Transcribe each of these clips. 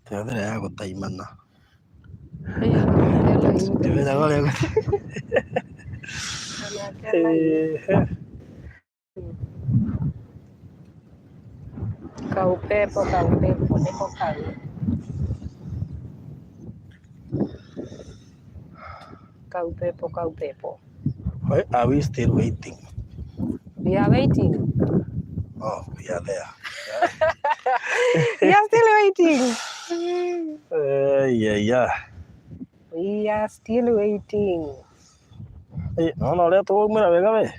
Ndĩrathera ya gũtaimana. Ndĩmeraga ũrĩa Kaupepo, kaupepo, nĩko kau. Kaupepo, kaupepo. Why are we still waiting? We are waiting. Oh, we are there. We are still waiting. Yeah, yeah. We are still waiting. Eh, nona ũrĩa tũgũmĩra wega we.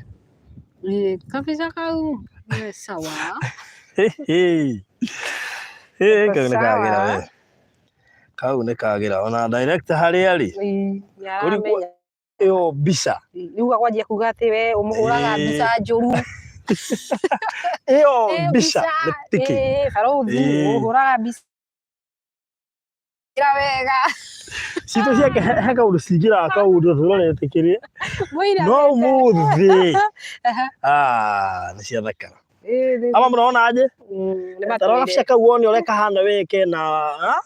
Ĩ, kabica kau nĩ sawa. Eh, Gako kau nĩ kagĩra sawa. we. Kau nĩ kagĩra. Ona director harĩa arĩ. Ĩ, Kũrigwo nĩaramenya. ĩyo mbica. Rĩu akwanjia kuga atĩ we ũmũhũraga Ĩ. mbica njũru. Ĩyo Ĩyo mbica nĩ tiki. ĩ, barũthi Ĩ. ũhũraga mbica wega. Citũ ciake he kaũndũ cingĩraga kaũndũ tũrorete kĩrĩa. Mũira No ũmũthĩ. Aha. Ah, nĩ ciathakara. Ĩ, nĩ- Ama mũrona aje? Nĩ Tarora matwĩre. gabica kau wone ũrĩa kahana we kena. Ah?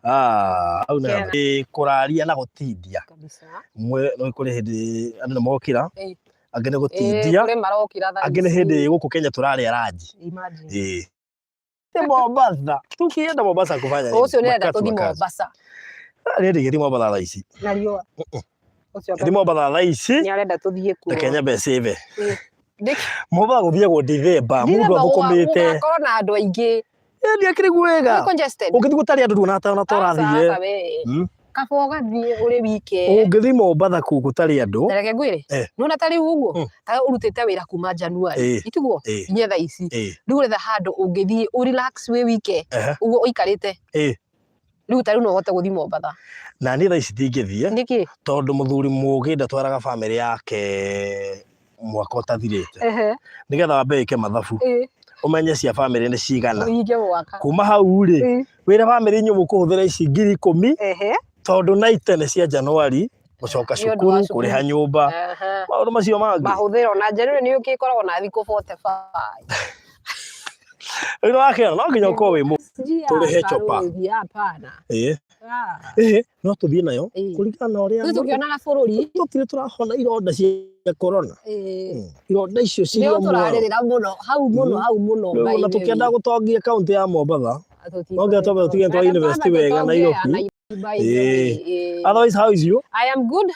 Ah, hau nĩ Kena. Ĩ, kũraria na gũtindia. Kabisa. Mwe no kũrĩ hĩndĩ andũ nĩ mokĩra, Ĩ. angĩ nĩ Ĩ, gũtindia, kũrĩ marokĩra thaa angĩ nĩ ici. hĩndĩ gũkũ Kenya tũrarĩa ranji. Imagine. Ĩ. Nĩ Mombasa. Tukienda Mombasa kufanya nini? Ũcio nĩarenda Makati tũthiĩ makazi. Mombasa. Niĩ ndingĩthiĩ Mombasa thaa ici. Na riũa. Ũcio Ndingĩthiĩ Mombasa thaa ici. nĩarenda tũthiĩ kuo. Reke nyambe save. Ĩ. Nĩkĩ? Mombasa gũthiagwo Dithemba, mũndũ Dithemba athũkũmĩte. gũgakorwo na andũ aingĩ. Ĩ, ndiakĩrĩ wega. Nĩ congested. Ũngĩthiĩ gũtarĩ andũ nduona ta ona ta ũrathiĩ. Aca, we. Hmm? Kaba ũgathiĩ ũrĩ wike. Ũngĩthiĩ Mombasa kũu gũtarĩ andũ. Na reke ngwĩre. Eh. Nĩwona ta rĩu ũguo ta ũrutĩte wĩra kuma January. Eh. Itiguo? Eh. Nginya thaa ici. Rĩu ũretha handũ ũngĩthiĩ ũ relax wĩ wike. Ũguo ũikarĩte. Rĩu ta rĩu no ũhote gũthiĩ Mombatha. Na niĩ thaa ici ndingĩthiĩ. Nĩkĩ? Tondũ mũthuri mũgĩ ndatwaraga bamĩrĩ yake mwaka ũtathirĩte. Nĩgetha wambe wĩke mathabu. Ũmenye cia bamĩrĩ nĩ cigana. Ũhinge mwaka. Kuma hau rĩ, wĩre bamĩrĩ inyuĩ mũkũhũthĩra ici 10,000 tondũ naite nĩ cia January gũcoka Nĩ ũndũ wa cukuru, cukuru. kũrĩha nyũmba, maũndũ macio mangĩ. Mahũthĩro na January nĩ ũgĩkoragwo na thikũ 45. Rĩu nĩwakĩona no nginya ũkorwo wĩ mũ tũrĩhe chopa. Barũthi, hapana. Ĩĩ. Ah. Ĩĩ, no tũthiĩ nayo Ĩĩ. kũringana na ũrĩa Rĩu tũkĩonaga bũrũri tũtirĩ tũrahona ironda cia corona. Ĩĩ. Ironda icio cirĩ nĩo o muoyo. tũrarĩrĩra mũno hau mũno hau mũno Rĩu by ona the tũkĩenda way. gũtongia kaũntĩ ya Mombatha, no nginya twambe tũtige twa university wega Nairobi. By the way, ĩĩ. Otherwise, how is you? I am good,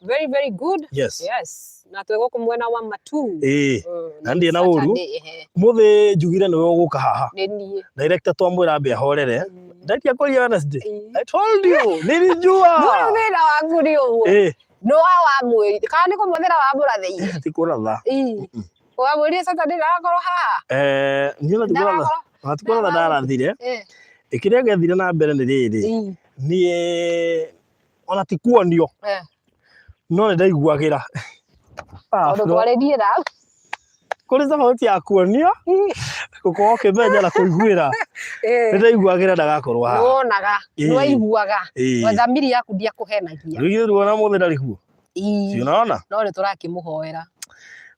very very good. Yes. Yes. Na twĩ gũkũ mwena wa Matuu. Ĩĩ. Na ndirĩ na nĩ ũru. Saturday, ehe. Mũthĩ njugire nĩwe ũgũka haha. Nĩ niĩ. Director twamwĩra ambe ahorere. Ndatia kũria Wednesday. Ĩĩ. I told you, nilijua. Ndũrĩ thĩna waku nĩ ũguo. Ĩĩ, Nĩ wa wamwĩrire. Kana nĩ kũmũthĩra wamũrathĩire. ti kũratha. Ĩĩ. Wamwĩrire Saturday ndagakorwo haha. Eh, niĩ ona ti kũratha. Ndagakorwo. Ona ti kũratha ndarathire. Ĩĩ. Kĩrĩa gĩathire na mbere nĩ rĩrĩ. Ĩĩ. Niĩ ona ti kuonio no nĩ ndaiguagĩra. Ah, Tondũ no. twarĩrie na Kũrĩ tofauti ya kuonio, gũkorwo ũkĩmenya na kũiguĩra. Nĩ ndaiguagĩra ndagakorwo haha. Nĩwonaga, Ĩĩ. nĩwaiguaga. Ĩĩ. Thamiri yaku ndiakũhenagia. Rĩu ithuĩ ruona mũthĩ ndarĩ kuo. Ĩĩ. Si unaona? No nĩ tũrakĩmũhoera.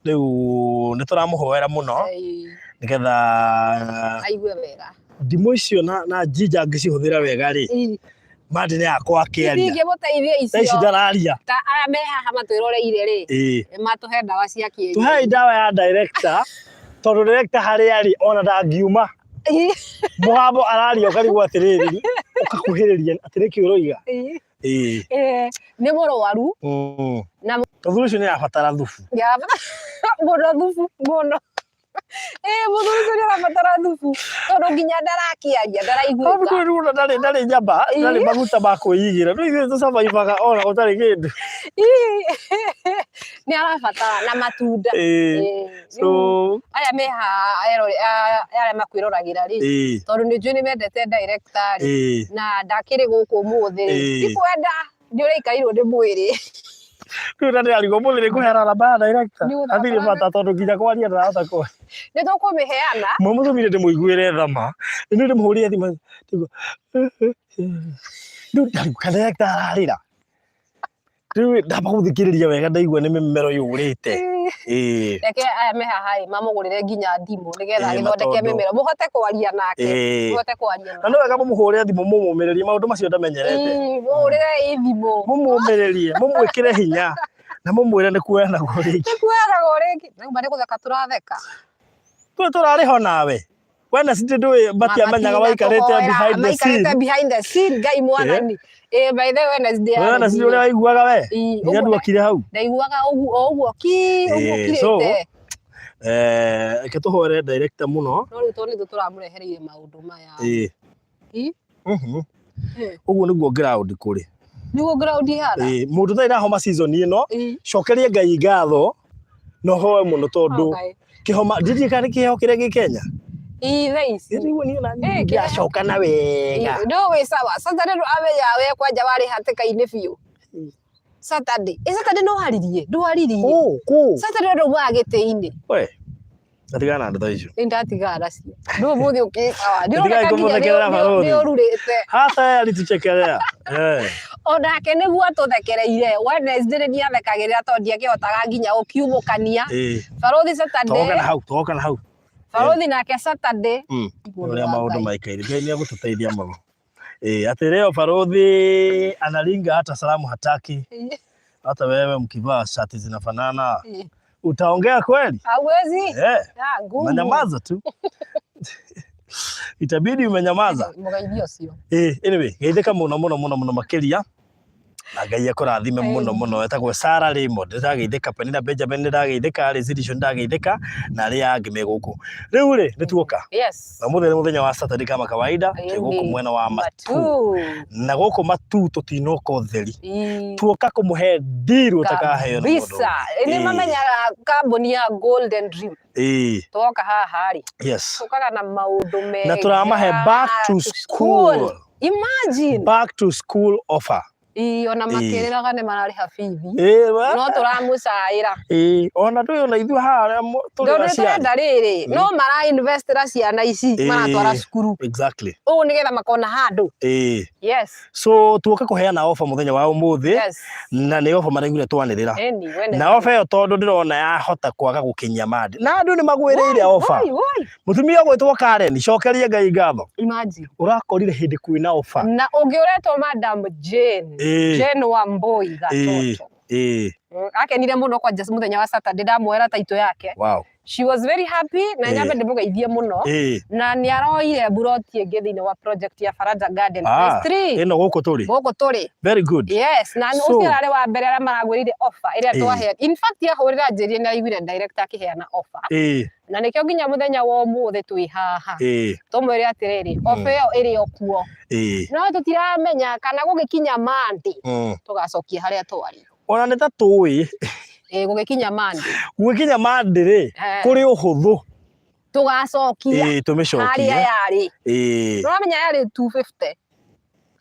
Rĩu nĩ tũramũhoera mũno Ĩĩ. nĩgetha Aigue wega. ndimũ icio na jinja angĩcihũthĩra wega rĩ, Ĩĩ. Monday nĩ yakwa akĩaria. Itingĩmũteithia Thaa ici icio. ndararia. Ta aya me haha matwĩroreire rĩ, Ĩĩ. matũhe ndawa cia kĩenyeji. Tũhei ndawa ya director tondũ director harĩa arĩ ona ndangiuma. Ĩĩ. Mũgambo araria ũkarigwo atĩrĩrĩ, ũkakuhĩrĩria atĩ nĩkĩ ũroiga. Ĩĩ. Ĩĩ. Ĩĩ. Nĩ mũrwaru. Na Mũthuri ũcio nĩ arabatara thubu. Mũno thubu mũno. Ĩĩ mũthuri ũcio nĩ arabatara thubu tondũ nginya ndarakĩaria ndaraiguĩka. Rĩu rĩu ndarĩ ndarĩ nyama, ndarĩ maguta ma kwĩigĩra. Rĩu ithuĩ tũcabaibaga ona gũtarĩ kĩndũ. Nĩ arabatara na matunda. Ĩĩ. Ĩĩ. So, Aya me haha arĩa makwĩroragĩra rĩ, tondũ nĩ njũĩ nĩ mendete director rĩ, na ndakĩrĩ gũkũ ũmũthĩ rĩ, ti kwenda nĩ ũraikarĩirwo nĩ mwĩrĩ. Rĩu na ndĩrarigwo mũthĩ nĩ kũheana namba ya director. Nĩ ũthaka Hatirĩ bata tondũ nginya kwaria ndarahota kwaria. Nĩ tũkũmĩheana. Mwamũtũmire ndĩmũiguĩre thama. Nĩ ndĩmũhũrĩre thimũ. Ndĩgua, Rĩu ndarigwo director ararĩra. Rĩu ndamba gũthikĩrĩria wega ndaigua nĩ mĩmero yũrĩte. Ĩĩ. Reke aya me haha ĩ mamũgũrĩre nginya thimũ nĩgetha Ĩĩ, agĩthondeke matondũ. mĩmero mũhote kwaria nake. Ĩĩ. Mũhote kwaria Na nake. nĩ wega mũmũhũrĩre thimũ mũmũmĩrĩrie maũndũ macio ndamenyerete. Ĩĩ, mũhũrĩre ĩ thimũ. Mũmũmĩrĩrie, mũmwĩkĩre hinya na mũmwĩre nĩ kuoyanagwo rĩngĩ. Nĩ kuoyanagwo rĩngĩ. Rĩu nĩ gũtheka tũratheka. Tũĩ tũrarĩ ho nawe. Wednesday ndũĩ matiamenyaga waikarĩte behind the maikarĩte scene. behind the scene ngai mwathani. Ĩĩ by the way Wednesday yarĩ Wednesday ũrĩa waiguaga we. Ĩĩ, Nginya ũguo nduokire hau. ndaiguaga ũguo o ũguo ki ũguo Ĩĩ, so kirĩte. Reke tũhoere director mũno. No rĩu tondũ nĩthuĩ tũramũrehereire maũndũ maya. Ĩĩ. Ĩ? Ũguo nĩguo ground kũrĩ. Nĩguo ground ihana. Ĩĩ, mũndũ ũtarĩ na homa season ĩno, Ĩĩ. cokeria Ngai ngatho na ũhoe mũno tondũ Okay. kĩhoma ndirie kana nĩ kĩheo kĩrĩa gĩ Kenya. Ĩĩ thaa ici. Rĩu niĩ ona Ĩĩ, kĩheo. ndiracoka na wega. Ĩĩ, no wĩ sawa. Saturday ndũramenya we kwanja warĩ hatĩka-inĩ biũ. Saturday. Ĩ Saturday no waririe, ndwaririe. Kũ kũ. Saturday ndaumaga gĩtĩ-inĩ. We. Ndatigana na ndeto icio. Nĩ ndatigana nacio. Ndũ mũthĩ ũkĩsawa. Tigai Ndĩroneka nginya kũmũthekerera barũthi. nĩ ũrurĩte. Hata yeye alituchekelea. Eh. Onake nĩguo atũthekereire. Wednesday nĩ niathekagĩrĩra tondũ ndiakĩhotaga nginya gũkiumũkania. Ĩĩ. Barũthi Toka na Saturday. hau, toka na hau. Barũthi nake Saturday. Mũndũ Ũrĩa wa maũndũ Ngai. maikaire. Ngai nĩ egũtũteithia mũno. Eh, ati leo Farodhi analinga hata salamu hataki. Hata wewe mkivaa shati zinafanana. Utaongea kweli? Hauwezi? Eh. Ah, ngumu. Unanyamaza tu. Itabidi umenyamaza. Mũgeithio ũcio. Eh, anyway, geithĩka mũno mũno mũno mũno makĩria. Na Ngai akũrathime mũno mũno. Etagwo Sarah Raymond. Ndĩrageithĩka Penina Benjamin ndĩrageithĩka, Rezilisho ndĩrageithĩka na arĩa angĩ me gũkũ. Rĩu rĩ, nĩ tuoka. Yes. Na mũthenya nĩ mũthenya wa Saturday kama kawaida, twĩ gũkũ Ĩni. mwena wa Matu. Matu. Na gũkũ Matu tũtinoka ũtheri. Ĩĩ. Tuoka kũmũhe deal ũtakaheo nĩ mũndũ. Kabisa. Nĩ Ĩĩ. mamenyaga kambuni ya Golden Dream. Ĩĩ. Twoka haha rĩ, Yes. tũkaga na maũndũ mega. Na tũramahe back to school. Imagine. Back to school offer. Ĩĩ, ona Ĩĩ. makĩrĩraga nĩ mararĩha bithi. Ĩĩ, we. No tũramũcaĩra. Ĩĩ, ona ndũĩ ona ithuĩ haha arĩa tũrĩ Tondũ aciari. tũrenda rĩrĩ, no mara investĩra ciana ici Ĩĩ. maratwara cukuru. Exactly. Ũũ nĩgetha makona handũ. Ĩĩ. Yes. So tuoka kũheana offer mũthenya wa ũmũthĩ Yes. na nĩ offer maraiguire twanĩrĩra. Ĩni, wene. Na offer ĩyo tondũ ndĩrona yahota kwaga gũkinyia mande. Na andũ nĩ magwĩrĩire offer. Woi, woi. Mũtumia ũgwĩtwo Karen, cokeria Ngai ngatho. Imagine. Ũrakorire hĩndĩ kwĩna offer. Na ũngĩ ũretwo Madam Jane. Ĩĩ. Jane Wambui Ĩĩ. Gatoto. Ĩĩ. Akenire mũno kwanja mũthenya wa Saturday ndamwera taitũ yake. Wow. She was very happy na Ĩĩ. nyambe ndĩmũgeithie mũno. Ĩĩ. Na nĩ aroire buroti ĩngĩ thĩinĩ wa project ya Faraja Garden Ah, Phase 3 ĩno gũkũ tũrĩ. gũkũ tũrĩ. Very good. Yes, na So- ũcio ararĩ wa mbere arĩa maragwĩrire offer ĩrĩa Ĩĩ. twaheana. In fact ahũrĩra njĩrire nĩ araiguire director akĩheana offer. Ĩĩ. Na nĩkĩo nginya mũthenya wa ũmũthĩ twĩ haha. Ĩĩ. Tũmwĩre atĩrĩrĩ, offer ĩyo ĩrĩ o kuo. Ĩĩ. No tũtiramenya kana gũgĩkinya Monday tũgacokia harĩa twarĩ. Ona nĩ ta tũĩ Ĩĩ gũgĩkinya Monday. gũgĩkinya Monday rĩ Eh. kũrĩ ũhũthũ. Tũgacokia Ĩĩ harĩa tũmĩcokie. yarĩ. Ĩĩ. Ũramenya yarĩ 250.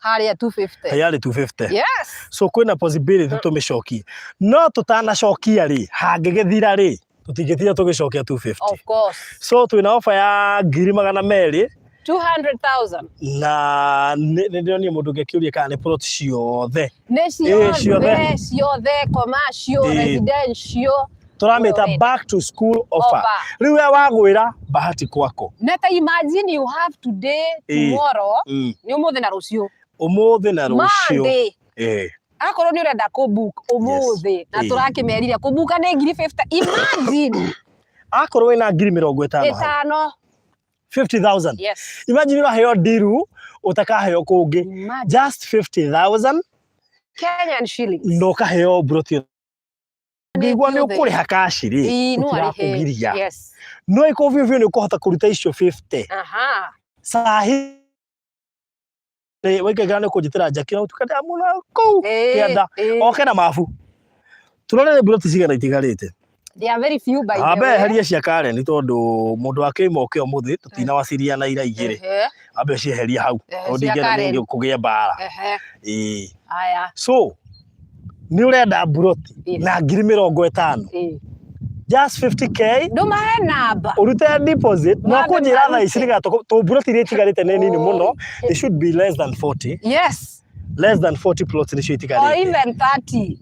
Harĩa 250. Yarĩ 250. Yes. So kwĩna possibility tũmĩcokie. No tũtanacokia rĩ, hangĩgĩthira rĩ, tũtingĩtira tũgĩcokia 250. Of course. So twĩna offer ya 200,000 200,000. na nĩ ndĩronire mũndũ ũngĩ akĩũria kana nĩ plot ciothe. Nĩ Ĩĩ, ciothe. ciothe, ciothe, commercial, Ĩĩ. residential. Tũramĩta Ũrenda. back to school offer. Offer. Rĩu we wagwĩra bahati kwako. Na ta imagine you have today, Ĩĩ. tomorrow, nĩ ũmũthĩ na rũciũ. Ũmũthĩ na rũciũ. Monday. Ĩĩ. Akorwo nĩ ũrenda kũbook ũmũthĩ na Ĩĩ. tũrakĩmerire kũbuka nĩ 50,000. Imagine Akorwo wĩna 50,000 hau. ĩtano. 50,000. Yes. Imagine ũraheo ndiru ũtakaheo kũngĩ. Imagine. Just 50,000 Kenyan shillings. na ũkaheo mburoti ĩyo. Ũngĩigua nĩ Nĩ ũkũrĩha cash rĩ, Ĩĩ, no arĩhe. tũtirakũgiria. Yes. No ĩkorwo biũ biũ nĩ ũkũhota kũruta icio 50. Aha. Sahi waikaikara nĩ ũkũnjĩtĩra Jackie na ũtuĩka ndamũra kũu Ĩĩ, kĩanda ĩĩ. oke na mabu. Tũrore nĩ mburoti cigana itigarĩte. They are very few by the Ambe way. eherie cia Karen tondũ mũndũ wa kĩima oke ũmũthĩ tũtinawaciria na ira igĩrĩ. Ehe, Ambe ũcieherie hau Ehe, tondũ cia ndingĩenda Karen. rĩngĩ kũgĩe mbara. ehe. Ĩĩ. Aya. So nĩ ũrenda mburoti Yes. na 50,000. Ĩĩ. Just 50K Ndũmahe namba. ũrute deposit no Mambe kũnjĩra thaa ici marute. nĩgetha tũmburoti iria itigarĩte nĩ nini mũno. Oh. They should be less than 40. Yes. Less than 40 plots nĩcio Or itigarĩte. even 30.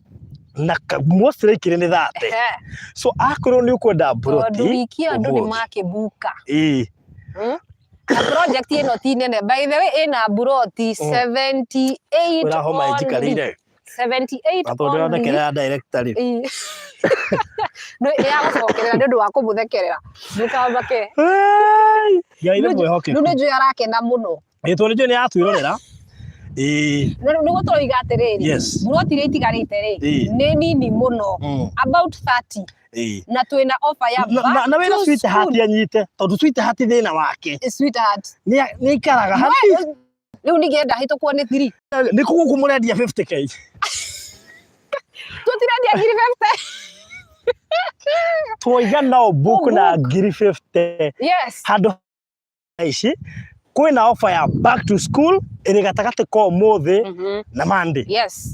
Na most likely nĩ 30. So akorwo nĩ ũkwenda Tondũ mburoti wiki ĩyo andũ nĩ ũmũthĩ. Makĩbuka. Na project ĩno ti nene, by the way, ĩna mburoti 78 Ũrahoma only. ĩnjikarĩire. 78 Na tondũ only. ndĩrathekerera director rĩ. Ĩĩ. Nĩ yagũcokerera nĩ ũndũ wa kũmũthekerera, ndũkamake. Hey! Ngai nĩ Rĩu mwĩhokeku. nĩ njũĩ arakena mũno. Ĩĩ, tondũ nĩ njũĩ nĩ yatwĩrorera. Ĩĩ. Na rĩu nĩguo tũroiga atĩrĩrĩ, mburoti iria itigarĩte rĩ, nĩ nini mũno, about 30, na twĩna offer ya Na, back na wĩna to sweetheart school. Anyite tondũ sweetheart thĩna wake Sweetheart. Nĩ aikaraga hati. Rĩu ningĩenda hĩtũkwo nĩ 3. Nĩ kũ gũkũ mũrendia 50K? Tũtirendia ngiri 50. Twoiga no book na ngiri 50. Handũ ici kwĩna offer ya back to school ĩrĩ gatagatĩ ka ũmũthĩ na Monday.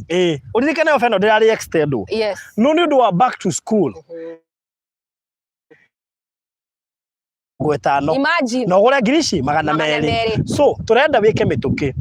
Ĩĩ, ũririkane offer ĩno ndĩrarĩ extendwo, no nĩ ũndũ wa back to school 50 Imagine. Na ũgũre ngiri ici magana Magana merĩ. merĩ. So tũrenda wĩke mĩtũkĩ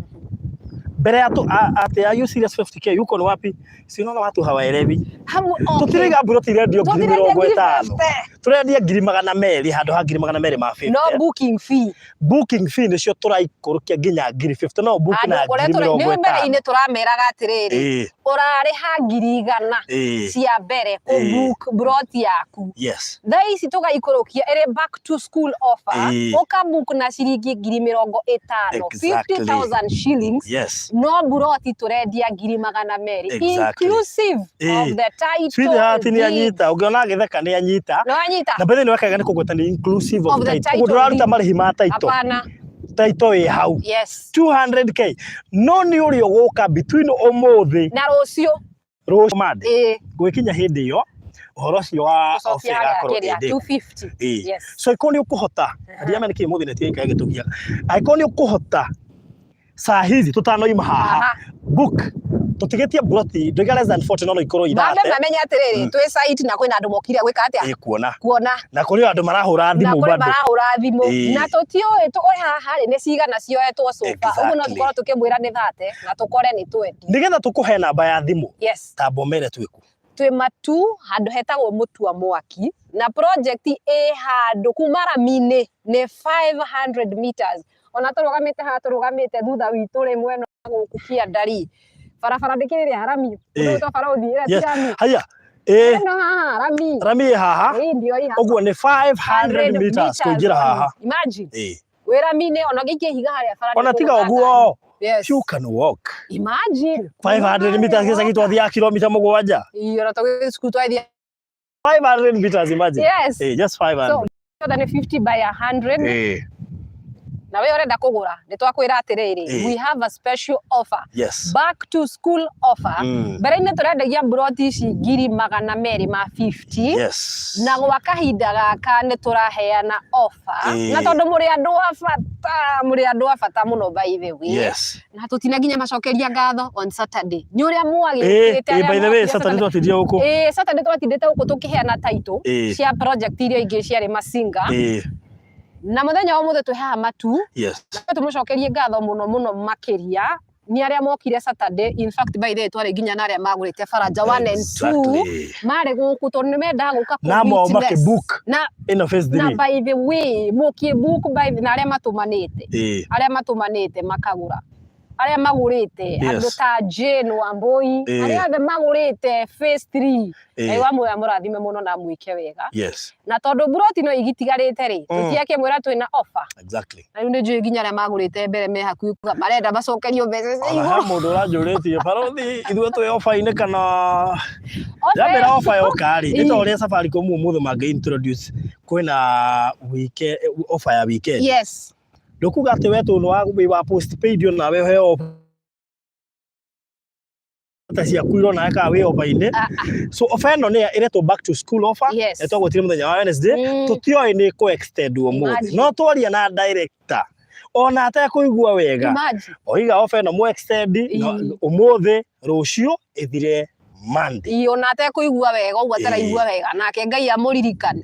mbere ya tu atĩ, are you serious? 50K yuko ni wapi? Si unaona watu hawaelewi. Hamu, okay. Tũtiraiga mburoti irendio ngiri Tũtirendia mĩrongo ngiri ĩtano. 50. Tũrendia ngiri 200 handũ ha ngiri 250. No booking fee. Booking fee nĩcio tũraikũrũkia nginya ngiri 50, no book na Handũ ũrĩa ngiri tũra nĩ 50. mbere-inĩ tũrameraga atĩrĩrĩ, ũrarĩha 100,000 cia mbere kũbook mburoti yaku. Thaa ici tũgaikũrũkia ĩrĩ back to school offer, ũkabook na ciringi 50,000, 50,000 shillings, no mburoti tũrendia 200,000, inclusive of the title Sweetheart nĩ deed. Anyita, ũngĩona agĩtheka nĩ anyita. Nĩ wanyita. Na mbere nĩ wekaga nĩ kũgweta nĩ inclusive of Of the title. Ũguo title ndũraruta deed. marĩhi ma title. Hapana. Title ĩ hau. 200K, no nĩ ũrĩa ũgũka between ũmũthĩ Na rũciũ. Rũciũ Monday. Gwĩkinya hĩndĩ ĩyo ũhoro ũcio wa Tũcokia offer harĩa ĩgakorwo kĩrĩa ĩndĩ 250. So angĩkorwo nĩ ũkũhota, ndiamenya nĩkĩ mũthĩ neti ĩkaga gĩtũgia, angĩkorwo nĩ ũkũhota saa hizi tũtanoima haha, book, tũtigĩtie mburoti ndũiga less than 40, no ikorwo Mambe ithate. Mamenye atĩrĩrĩ, twĩ site na kwĩna andũ mokire gwĩka atĩa? Ĩ, kuona. Kuona. Na kũrĩ andũ marahũra Na thimũ kũrĩ bado. Marahũra thimũ na tũtiũĩ twĩ haha rĩ, nĩ cigana cioetwo sofa ũguo, no tũkorwo tũkĩmwĩra nĩ 30 na tũkore nĩ 20. Nĩgetha tũkũhe namba ya thimũ, tamba ũmere twĩkũ. Twĩ Matu, handũ hetagwo Mũtua Mwaki, na project ĩ handũ kuma rami-inĩ nĩ 500 meters. Ona tũrũgamĩte haha, tũrũgamĩte thutha witũ rĩ, mwena wa gũkũ kĩanda rĩ, barabara ndĩkĩrĩ ĩrĩa rami, ũndũ barũthi ĩrĩa ti rami. Haya, ĩ. Ĩno haha rami. Rami ĩ haha. Ĩ, ndio ĩ haha. Ũguo nĩ 500 meters kũingĩra haha. Imagine. Wĩ rami-inĩ, ona ũngĩikia ihiga harĩa bara Ona tiga ndĩkũgũtha ũguo, ngari. you can walk. Imagine. 500 meters, gĩcagi twathiaga kilomita 7. Ĩ, ona tũgĩthiĩ cukuru twathiĩ. 500 meters, imagine. Just 500. So othe nĩ 50 by 100. Na we ũrenda kũgũra, nĩ twakwĩra atĩrĩrĩ, we have a special offer, back to school offer. Mbere-inĩ tũrendagia mburoti ici 250,000, na gwa kahinda gaka nĩ tũraheana offer, na tondũ mũrĩ andũ a bata, mũrĩ andũ a bata mũno, by the way, na tũtina nginya macokeria ngatho on Saturday nĩ ũrĩa mwagĩkĩte. Ĩ, by the way, Saturday twatindire gũkũ. Ĩ, Saturday twatindĩte gũkũ tũkĩheana title cia project iria ingĩ ciarĩ Masinga, na mũthenya wa ũmũthĩ twĩ haha Matu, tũmũcokerie ngatho mũno mũno makĩria nĩ arĩa mokire Saturday. In fact, by the way, twarĩ nginya na arĩa magũrĩte Faraja 1 and 2, marĩ gũkũ tondũ nĩ mendaga gũka Na mo kũ-witness. makĩbook. Na Ĩno phase na 3. By the way, mũkĩbook by the, na arĩa matũmanĩte, arĩa matũmanĩte makagũra, arĩa magũrĩte, andũ ta Jane Wambui, arĩa othe magũrĩte phase 3, Ngai wa muoyo amũrathime mũno na mwĩke wega. Na tondũ mburoti no igitigarĩte rĩ, tũtiakĩmwĩra twĩna offer. Na rĩu nĩ njũĩ nginya arĩa magũrĩte mbere me hakuhĩ kuga marenda macokerio mbeca cia Ona he igũrũ. mũndũ ũranjũrĩtie, barothi, ithuĩ twĩ offer-inĩ kana? Offer. Ndamĩra offer yoka rĩ, nĩ ta ũrĩa Safaricom ũmũthĩ mangĩ introduce kwĩna weekend, offer ya weekend. Ndũkuga atĩ we tondũ wĩ wa postpaid onawe ũheo ta ciaku irona kana wĩ offer-inĩ. Ah, ah. So offer ĩno nĩ ĩretwo back to school offer. Ĩtwagwĩtire mũthenya wa Wednesday. Tũtioĩ nĩ kũ extend ũmũthĩ. Imagine. No twaria na director ona atekũigua wega, oiga offer ĩno mũ extend ũmũthĩ, rũciũ, ĩthire Monday. Ĩ, ona atekũigua wega ũguo, ataraigua wega, nake Ngai amũririkane,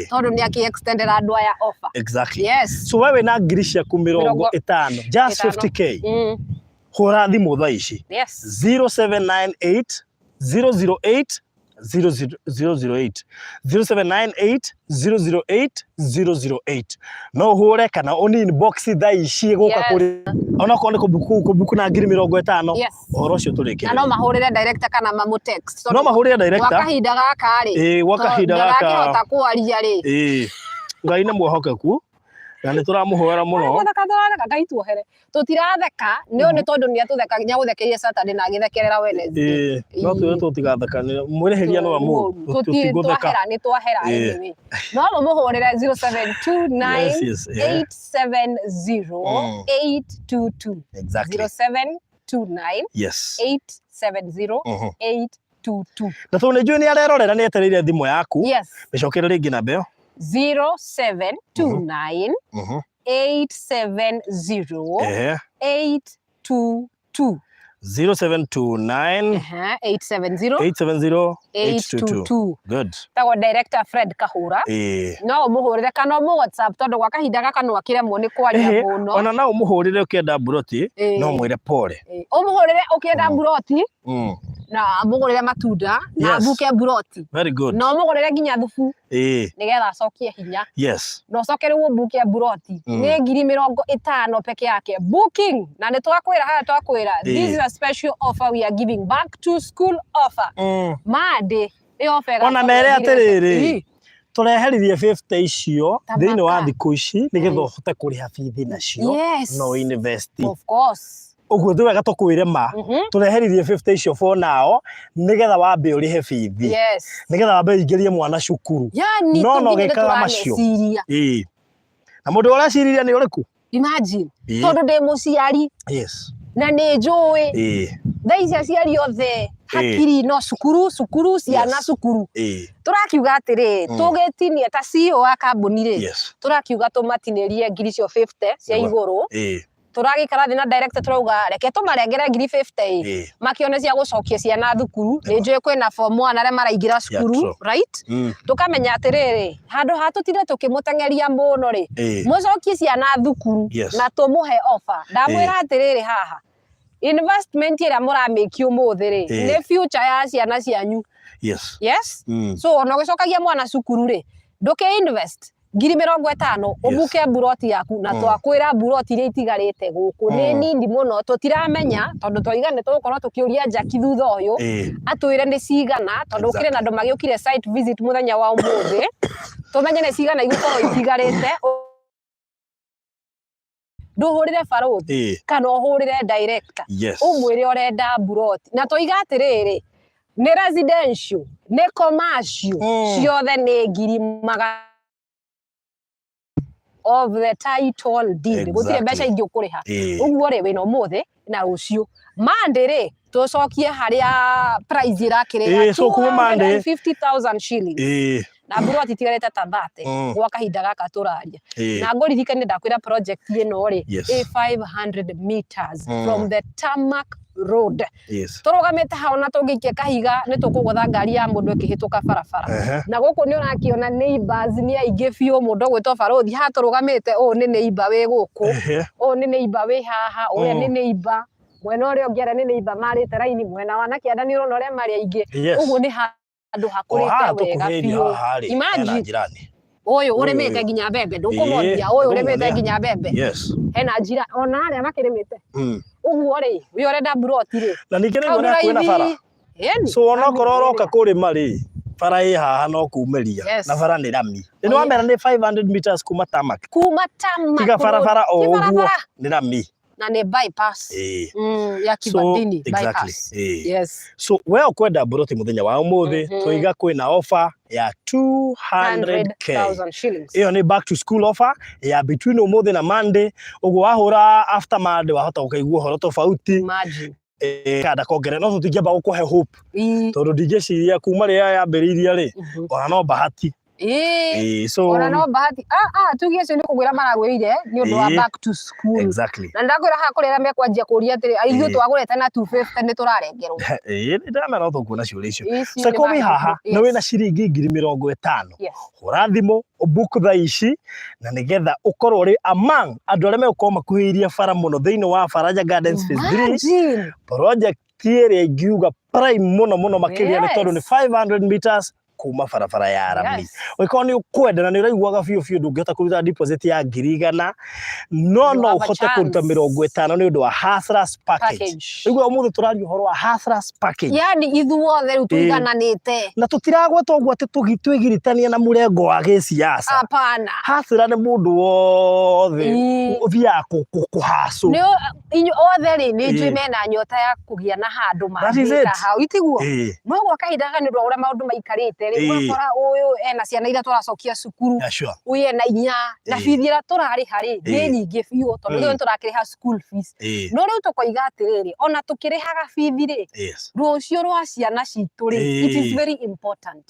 tondũ nĩ akĩ extendera andũ aya offer. So we wĩna ngiri ciaku mĩrongo Mĩrongo ĩtano, just ĩtano. 50K, hũra thimũ thaa ici, 0798 008 008 0798 008 008 no ũhũre kana ũni inbox thaa ici gũka kũrĩ onokorwo nĩ kũbuku kũbuku na 50,000. Ũhoro ũcio Na no tũrĩkĩrĩrie. Mahũrĩre director kana mamũ text. No mahũrĩre Gwa director. Kahinda gaka rĩ, Ĩĩ, gwa kahinda gaka. Ndagakĩhota kwaria rĩ. Ĩĩ, Ngai nĩ mwehokeku na nĩ tũramũhoera mũno. Tũratheka, tũratheka, Ngai tuohere. Tũtiratheka nĩ nĩ tondũ nĩ atũtheka, nĩ agũthekeire Saturday na agĩthekerera Wednesday. Ĩĩ, no twĩre tũtigatheka, mwĩrĩhĩria nĩwe mũũru. Tũtigũtheka. Twahera nĩ twahera. Anyway, no mũmũhũrĩre 0729 870 822. 0729 870 822. Na tondũ nĩ njũĩ nĩ arerorera, nĩ etereire thimũ yaku. Mĩcokere rĩngĩ namba ĩyo. 0729 870 822. 0729 870 870 822. 822. Good. Tagwo Director Fred Kahura. No ũmũhũrĩre kana ũmũ WhatsApp, tondũ gwa kahinda gaka no akĩremwo nĩ kwaria mũno. Ona no ũmũhũrĩre ũkĩenda mburoti, no mwĩre pole. Ũmũhũrĩre ũkĩenda mburoti na mũgũrĩre matunda na mbuke mburoti. Very good. Na ũmũgũrĩre nginya thubu nĩgetha acokie hinya. Na ũcoke rĩu ũmbuke mburoti. Nĩ 50,000 peke yake booking, na nĩ twakwĩra harĩa twakwĩra, this is a special offer we are giving, back to school offer. Monday nĩ offer Ona ĩgakorwo mere ĩthirĩte. Atĩrĩrĩ, tũreheririe 50 icio Ta thĩinĩ wa maka. Thikũ ici nĩgetha ũhote kũrĩha bithi nacio. No invest. Of course. Ũguo nĩ wega tũkwĩre ma tũreheririe 50 icio for now nĩgetha wambe ũrĩhe bithi, nĩgetha wambe ũingĩrie mwana cukuru. Yani No no tũnginya nĩ gĩkaga macio. tũraneciria. Ĩĩ, na mũndũ ũreciririe nĩ ũrĩkũ? Imagine, tondũ ndĩ mũciari na nĩ njũĩ thaa ici aciari othe hakiri no cukuru, cukuru, ciana, cukuru. Tũrakiuga atĩrĩ, tũgĩtinie ta CEO wa kambuni rĩ, tũrakiuga tũmatinĩrie ngiri icio 50 cia igũrũ. Tũragĩikara thĩ na director, tũrauga reke tũmarengere ngiri 50 ĩ, makĩone cia gũcokia ciana thukuru. Nĩ njũĩ kwĩna form 1 arĩa maraingĩra cukuru, right? Tũkamenya atĩrĩrĩ, handũ ha tũtinde tũkĩmũteng'eria mũno rĩ, mũcokie ciana thukuru na tũmũhe offer. Ndamwĩra atĩrĩrĩ, haha investment ĩrĩa mũramĩki ũmũthĩ rĩ, nĩ future ya ciana cianyu. Yes. So ona ũgĩcokagia mwana cukuru rĩ, ndũkĩ invest 50,000 ũbuke mburoti yaku. Na twakwĩra mburoti iria itigarĩte gũkũ nĩ nini mũno. Tũtiramenya tondũ twaiga nĩ tũgũkorwo tũkĩũria Jackie thutha ũyũ atwĩre nĩ cigana, tondũ ũkĩrĩ na andũ magĩũkire site visit mũthenya wa ũmũthĩ, tũmenye nĩ cigana igũkorwo itigarĩte. Ndũhũrĩre barũthi kana ũhũrĩre director, ũmwĩre ũrenda mburoti. Na tũiga atĩrĩrĩ, nĩ residential, nĩ commercial, ciothe nĩ ngiri magana of the title deed. Gũtirĩ mbeca ingĩ ũkũrĩha. Ũguo rĩ, wĩna ũmũthĩ na rũciũ. Monday rĩ, tũcokie harĩa price ĩrakĩrĩ ya Ĩĩ, so kuma Monday. 250,000 shillings, na mburoti itigarĩte ta 30 gwa kahinda gaka tũraria. Na ngũririkanie, ndakwĩra project ĩno rĩ, ĩ 500 meters from the tarmac road. Tũrũgamĩte hau na tũngĩikia kahiga nĩ tũkũgũtha ngari ya mũndũ ĩkĩhĩtũka barabara. Na gũkũ nĩ ũrakĩona neighbors nĩ aingĩ biũ. Mũndũ ũgwĩtwo barũthi, haha tũrũgamĩte, ũũ nĩ neighbor wĩ gũkũ, ũũ nĩ neighbor wĩ haha, ũrĩa nĩ neighbor mwena ũrĩa ũngĩ, arĩa nĩ neighbor marĩte raini mwena wa na kĩanda. Nĩ ũrona ũrĩa marĩ aingĩ. Ũguo nĩ handũ O haha hakũrĩte wega tũkuhĩrĩirie biũ. haha rĩ, hena Imagine. njirani. Ũyũ Ũyũ, ũrĩmĩte ũyũ. nginya mbembe, ndũkũmonia ũyũ ũrĩmĩte Ndũkũmuonia. nginya mbembe. Hena njira ona arĩa makĩrĩmĩte. Ũguo rĩ, wĩ ũrenda mburoti rĩ, Na ningĩ nĩ hau ũrĩa kwĩna bara. raithi. Ĩni. So onokorwo ũroka kũrĩma rĩ, bara ĩ haha no kumĩria. Na bara nĩ rami. Nĩ wamera nĩ 500 meters kuma tarmac. Kuma tarmac Tiga road. barabara o Ti ũguo barabara. nĩ rami. Na nĩ bypass. Ya So, Kibatini exactly. bypass. So we ũkwenda mburoti mũthenya wa ũmũthĩ, tũiga kwĩna offer ya 200K. 100,000 shillings. Ĩyo nĩ back to school offer ya between ũmũthĩ na Monday. Ũguo wahũra after Monday wahota gũkaigua ũhoro tofauti. Imagine. Kanda kongerera, no tũtingĩamba gũkũhe hope tondũ ndingĩciria kuma rĩrĩa yambĩrĩirie rĩ, ona no bahati. So Ona no bahati. Tuge acio nĩ kũgwĩra maragwĩrire nĩ ũndũ wa back to school. Na ndakwĩra haha kũrĩ arĩa mekwanjia kũria atĩrĩ, ithuĩ twagũrĩte na 250 nĩ tũrarengerwo? Ĩĩ, nĩ ndĩramenya no tũkuona ciũria icio. Icio So nĩ korwo wĩ haha na wĩna 50,000, hũra thimũ book thaa ici na nĩgetha ũkorwo ũrĩ among andũ arĩa megũkorwo makuhĩrĩirie bara mũno thĩinĩ wa Faraja Gardens Phase 3 Imagine. project. ĩrĩa ingiuga prime mũno mũno makĩria nĩ tondũ nĩ 500 meters kuma barabara ya rami. Ũngĩkorwo nĩ ũkwenda na nĩ ũraiguaga biũ biũ ndũngĩhota kũruta deposit ya 100,000, no You no have a ũhote kũruta chance. 50 nĩ ũndũ wa Hustlers package. Package. Ũigua ũmũthĩ tũraria ũhoro wa Hustlers package. Yani ithuothe rĩu tũigananĩte. Na tũtiragweta ũguo atĩ twĩgiritania na mũrengo wa gĩsiasa. Hapana. Hustler nĩ mũndũ wothe ũthiaga kũhacũ. Nĩ inyuĩ othe rĩ, nĩ njũĩ mena nyota ya kũgĩa na handũ That is mangĩka it. hau, itiguo? No gwa kahinda gaka nĩ ũndũ wa ũrĩa maũndũ maikarĩte rĩ, ũgakora ũyũ ena ciana ithatũ aracokia cukuru, ũyũ ena inya, na bithi ĩrĩa tũrarĩha rĩ, nĩ nyingĩ biũ tondũ ithuĩ nĩ tũrakĩrĩha school fees. No rĩu tũkoiga atĩrĩrĩ, ona tũkĩrĩhaga bithi rĩ, rũciũ rwa ciana citũ rĩ, it is very important.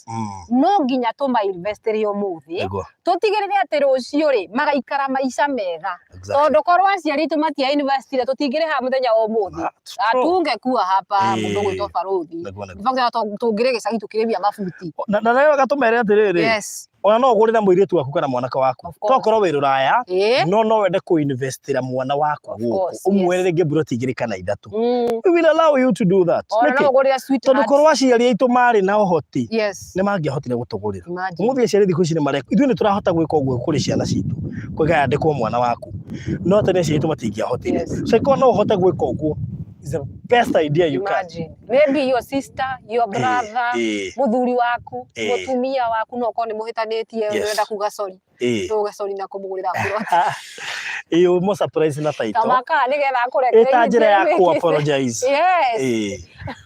No nginya tũma invest-ĩre ũmũthĩ, tũtigĩrĩre atĩ rũciũ rĩ, magaikara maica mega. Tondũ korwo aciari aitũ matia investire tũtingĩrĩ haha mũthenya wa ũmũthĩ. That's true. Tungekuwa hapa mũndũ gwĩtwo barũthi. Nĩguo, nĩguo. In fact, ona tũngĩrĩ gĩcagi tũkĩrĩmia mabuti. Na nawe gatũmere atĩrĩrĩ, ona no ũgũrĩre mũirĩtu waku kana mwanake waku. Of course. Tokorwo wĩ rũraya, no wende kũ-investira mwana waku Of gũkũ. course, yes. Ũmuoere rĩngĩ mburoti igĩrĩ kana ithatũ. We will allow you to do that. Ona no Nĩkĩ? ũgũrĩre Tondũ sweetheart. korwo aciari aitũ marĩ na ũhoti, nĩ mangĩahotire gũtũgũrĩra. Imagine. Ũmũthĩ aciari thikũ ici nĩ mareka, ithuĩ nĩ tũrahota gwĩka ũguo kũrĩ ciana citũ, kwĩga yandĩkwo mwana waku. No tene aciari aitũ matingĩahotire. So ĩkorwo no ũhote gwĩka ũguo, is the best idea you can. Imagine. Maybe your sister, your brother, mũthuri waku, mũtumia waku, no ũkorwo nĩ mũhĩtanĩtie, ũrenda kuga sorry. Tuge sorry na kũmũgũrĩra plot. Ĩĩ, ũmũ surprise na title. Kamaka nĩgetha akũrekererie Ĩta njĩra ya wĩkĩte. kũ apologize.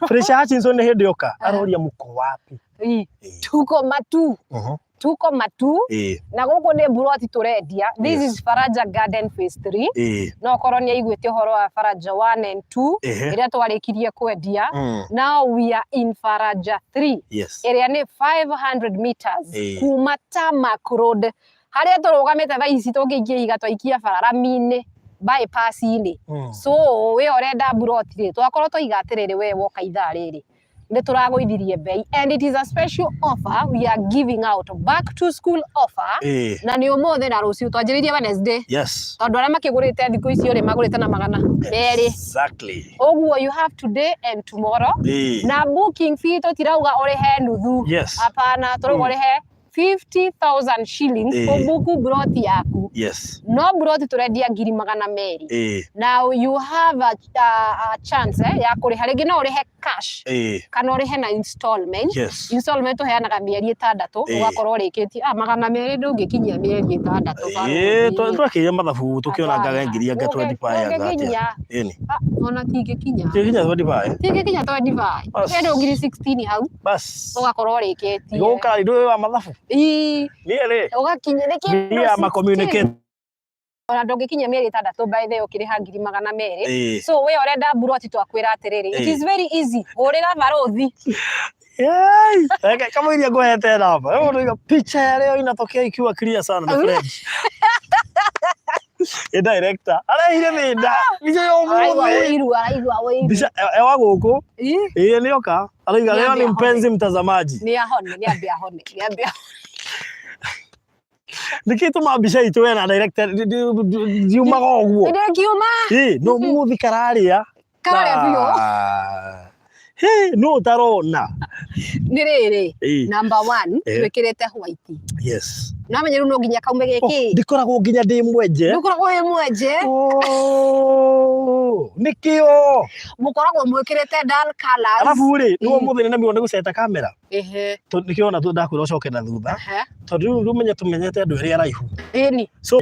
Felicia Hutchinson nĩ hĩndĩ oka aroria mũko wapi. Tuko matu. Tuko matu. Na gũkũ nĩ mburoti tũrendia. This is Faraja Garden Phase 3. No korwo nĩ aiguĩte ũhoro wa Faraja 1 and 2 ĩrĩa twarĩkirie kwendia. Now we are in Faraja 3. Ĩrĩa nĩ 500 meters kuma Tarmac Road. Harĩa tũrũgamĩte thaa ici tũngĩikia ihiga twaikia bara rami-inĩ, bypass-inĩ. So we ũrenda mburoti rĩ, twakorwo twaiga atĩrĩrĩ, we woka ithaa rĩrĩ nĩ tũragũithirie bei, and it is a special offer we are giving out, back to school offer. Na nĩ ũmũthĩ na rũciũ, twanjĩrĩirie Wednesday. Tondũ arĩa makĩgũrĩte thikũ icio rĩ, magũrĩte na 200. Ũguo you have today and tomorrow. Na booking fee tũtirauga ũrĩhe nuthu. Hapana, tũrauga ũrĩhe 50,000 shillings ũbuku mburoti yaku. No mburoti tũrendia 200,000. Now you have a chance ya kũrĩha, rĩngĩ no ũrĩhe cash kana ũrĩhe na installment. Installment tũheanaga mĩeri 6, ũgakorwo ũrĩkĩtie. 200 ndũngĩkinyia mĩeri 6 barũthi. Twakĩria mathabu tũkĩona Hapana. ngaga ngiri anga 25 anga atĩa. Ũngĩkinyia. Ĩni. Ona tingĩkinya. Tingĩkinya 25. Tingĩkinya 25. Bas. Kĩndũ ngiri 16 hau. Bas. Ũgakorwo ũrĩkĩtie. Gũka ndũĩ wa mathabu. Niĩ rĩ. Ũgakinya nĩ kĩndũ Niĩ ama 16. communicate. Ona ndũngĩkinyia mĩeri 6 by the way ũkĩrĩha 200,000. So we ũrenda mburoti twakwĩra atĩrĩrĩ, it is very easy. Hũrĩra barũthi. Yay! Reke kama iria ngũhete namba. Wewe unaiga picha ya leo inatokea ikiwa clear sana na French. Ĩ director arehire thĩna. Mbica ya Araigua ũmũthĩ. ũiru, araigua ũiru. Mbica ewa gũkũ. Ĩĩ nĩ oka. Arauga Nĩ leo ni ambe ahone. mpenzi mtazamaji. Nĩ ahone, nĩ ambe ahone, nĩ ambe ahone. Nĩkĩ tũma mbica itũ we na director ndiumaga ũguo. Ndĩngiuma. Ĩ no mũthĩ kararĩa. Kararĩa biũ. Hĩ no ũtarona. Nĩ rĩrĩ. Number 1, twĩkĩrĩte white. No menye rĩu no nginya kaume gĩkĩ. Ndikoragwo nginya ndĩ mwenje. Ndũkoragwo wĩ mwenje. Oh, nĩkĩo. Mũkoragwo mwĩkĩrĩte dull colours. Arabu rĩ, nĩguo mũthĩ nĩ namirwo nĩ gũceta kamera. Tondũ nĩkĩo ona ndakwĩra ũcoke na thutha. Tondũ rĩu ndũmenye tũmenyete andũ erĩ araihu. Ĩni. So,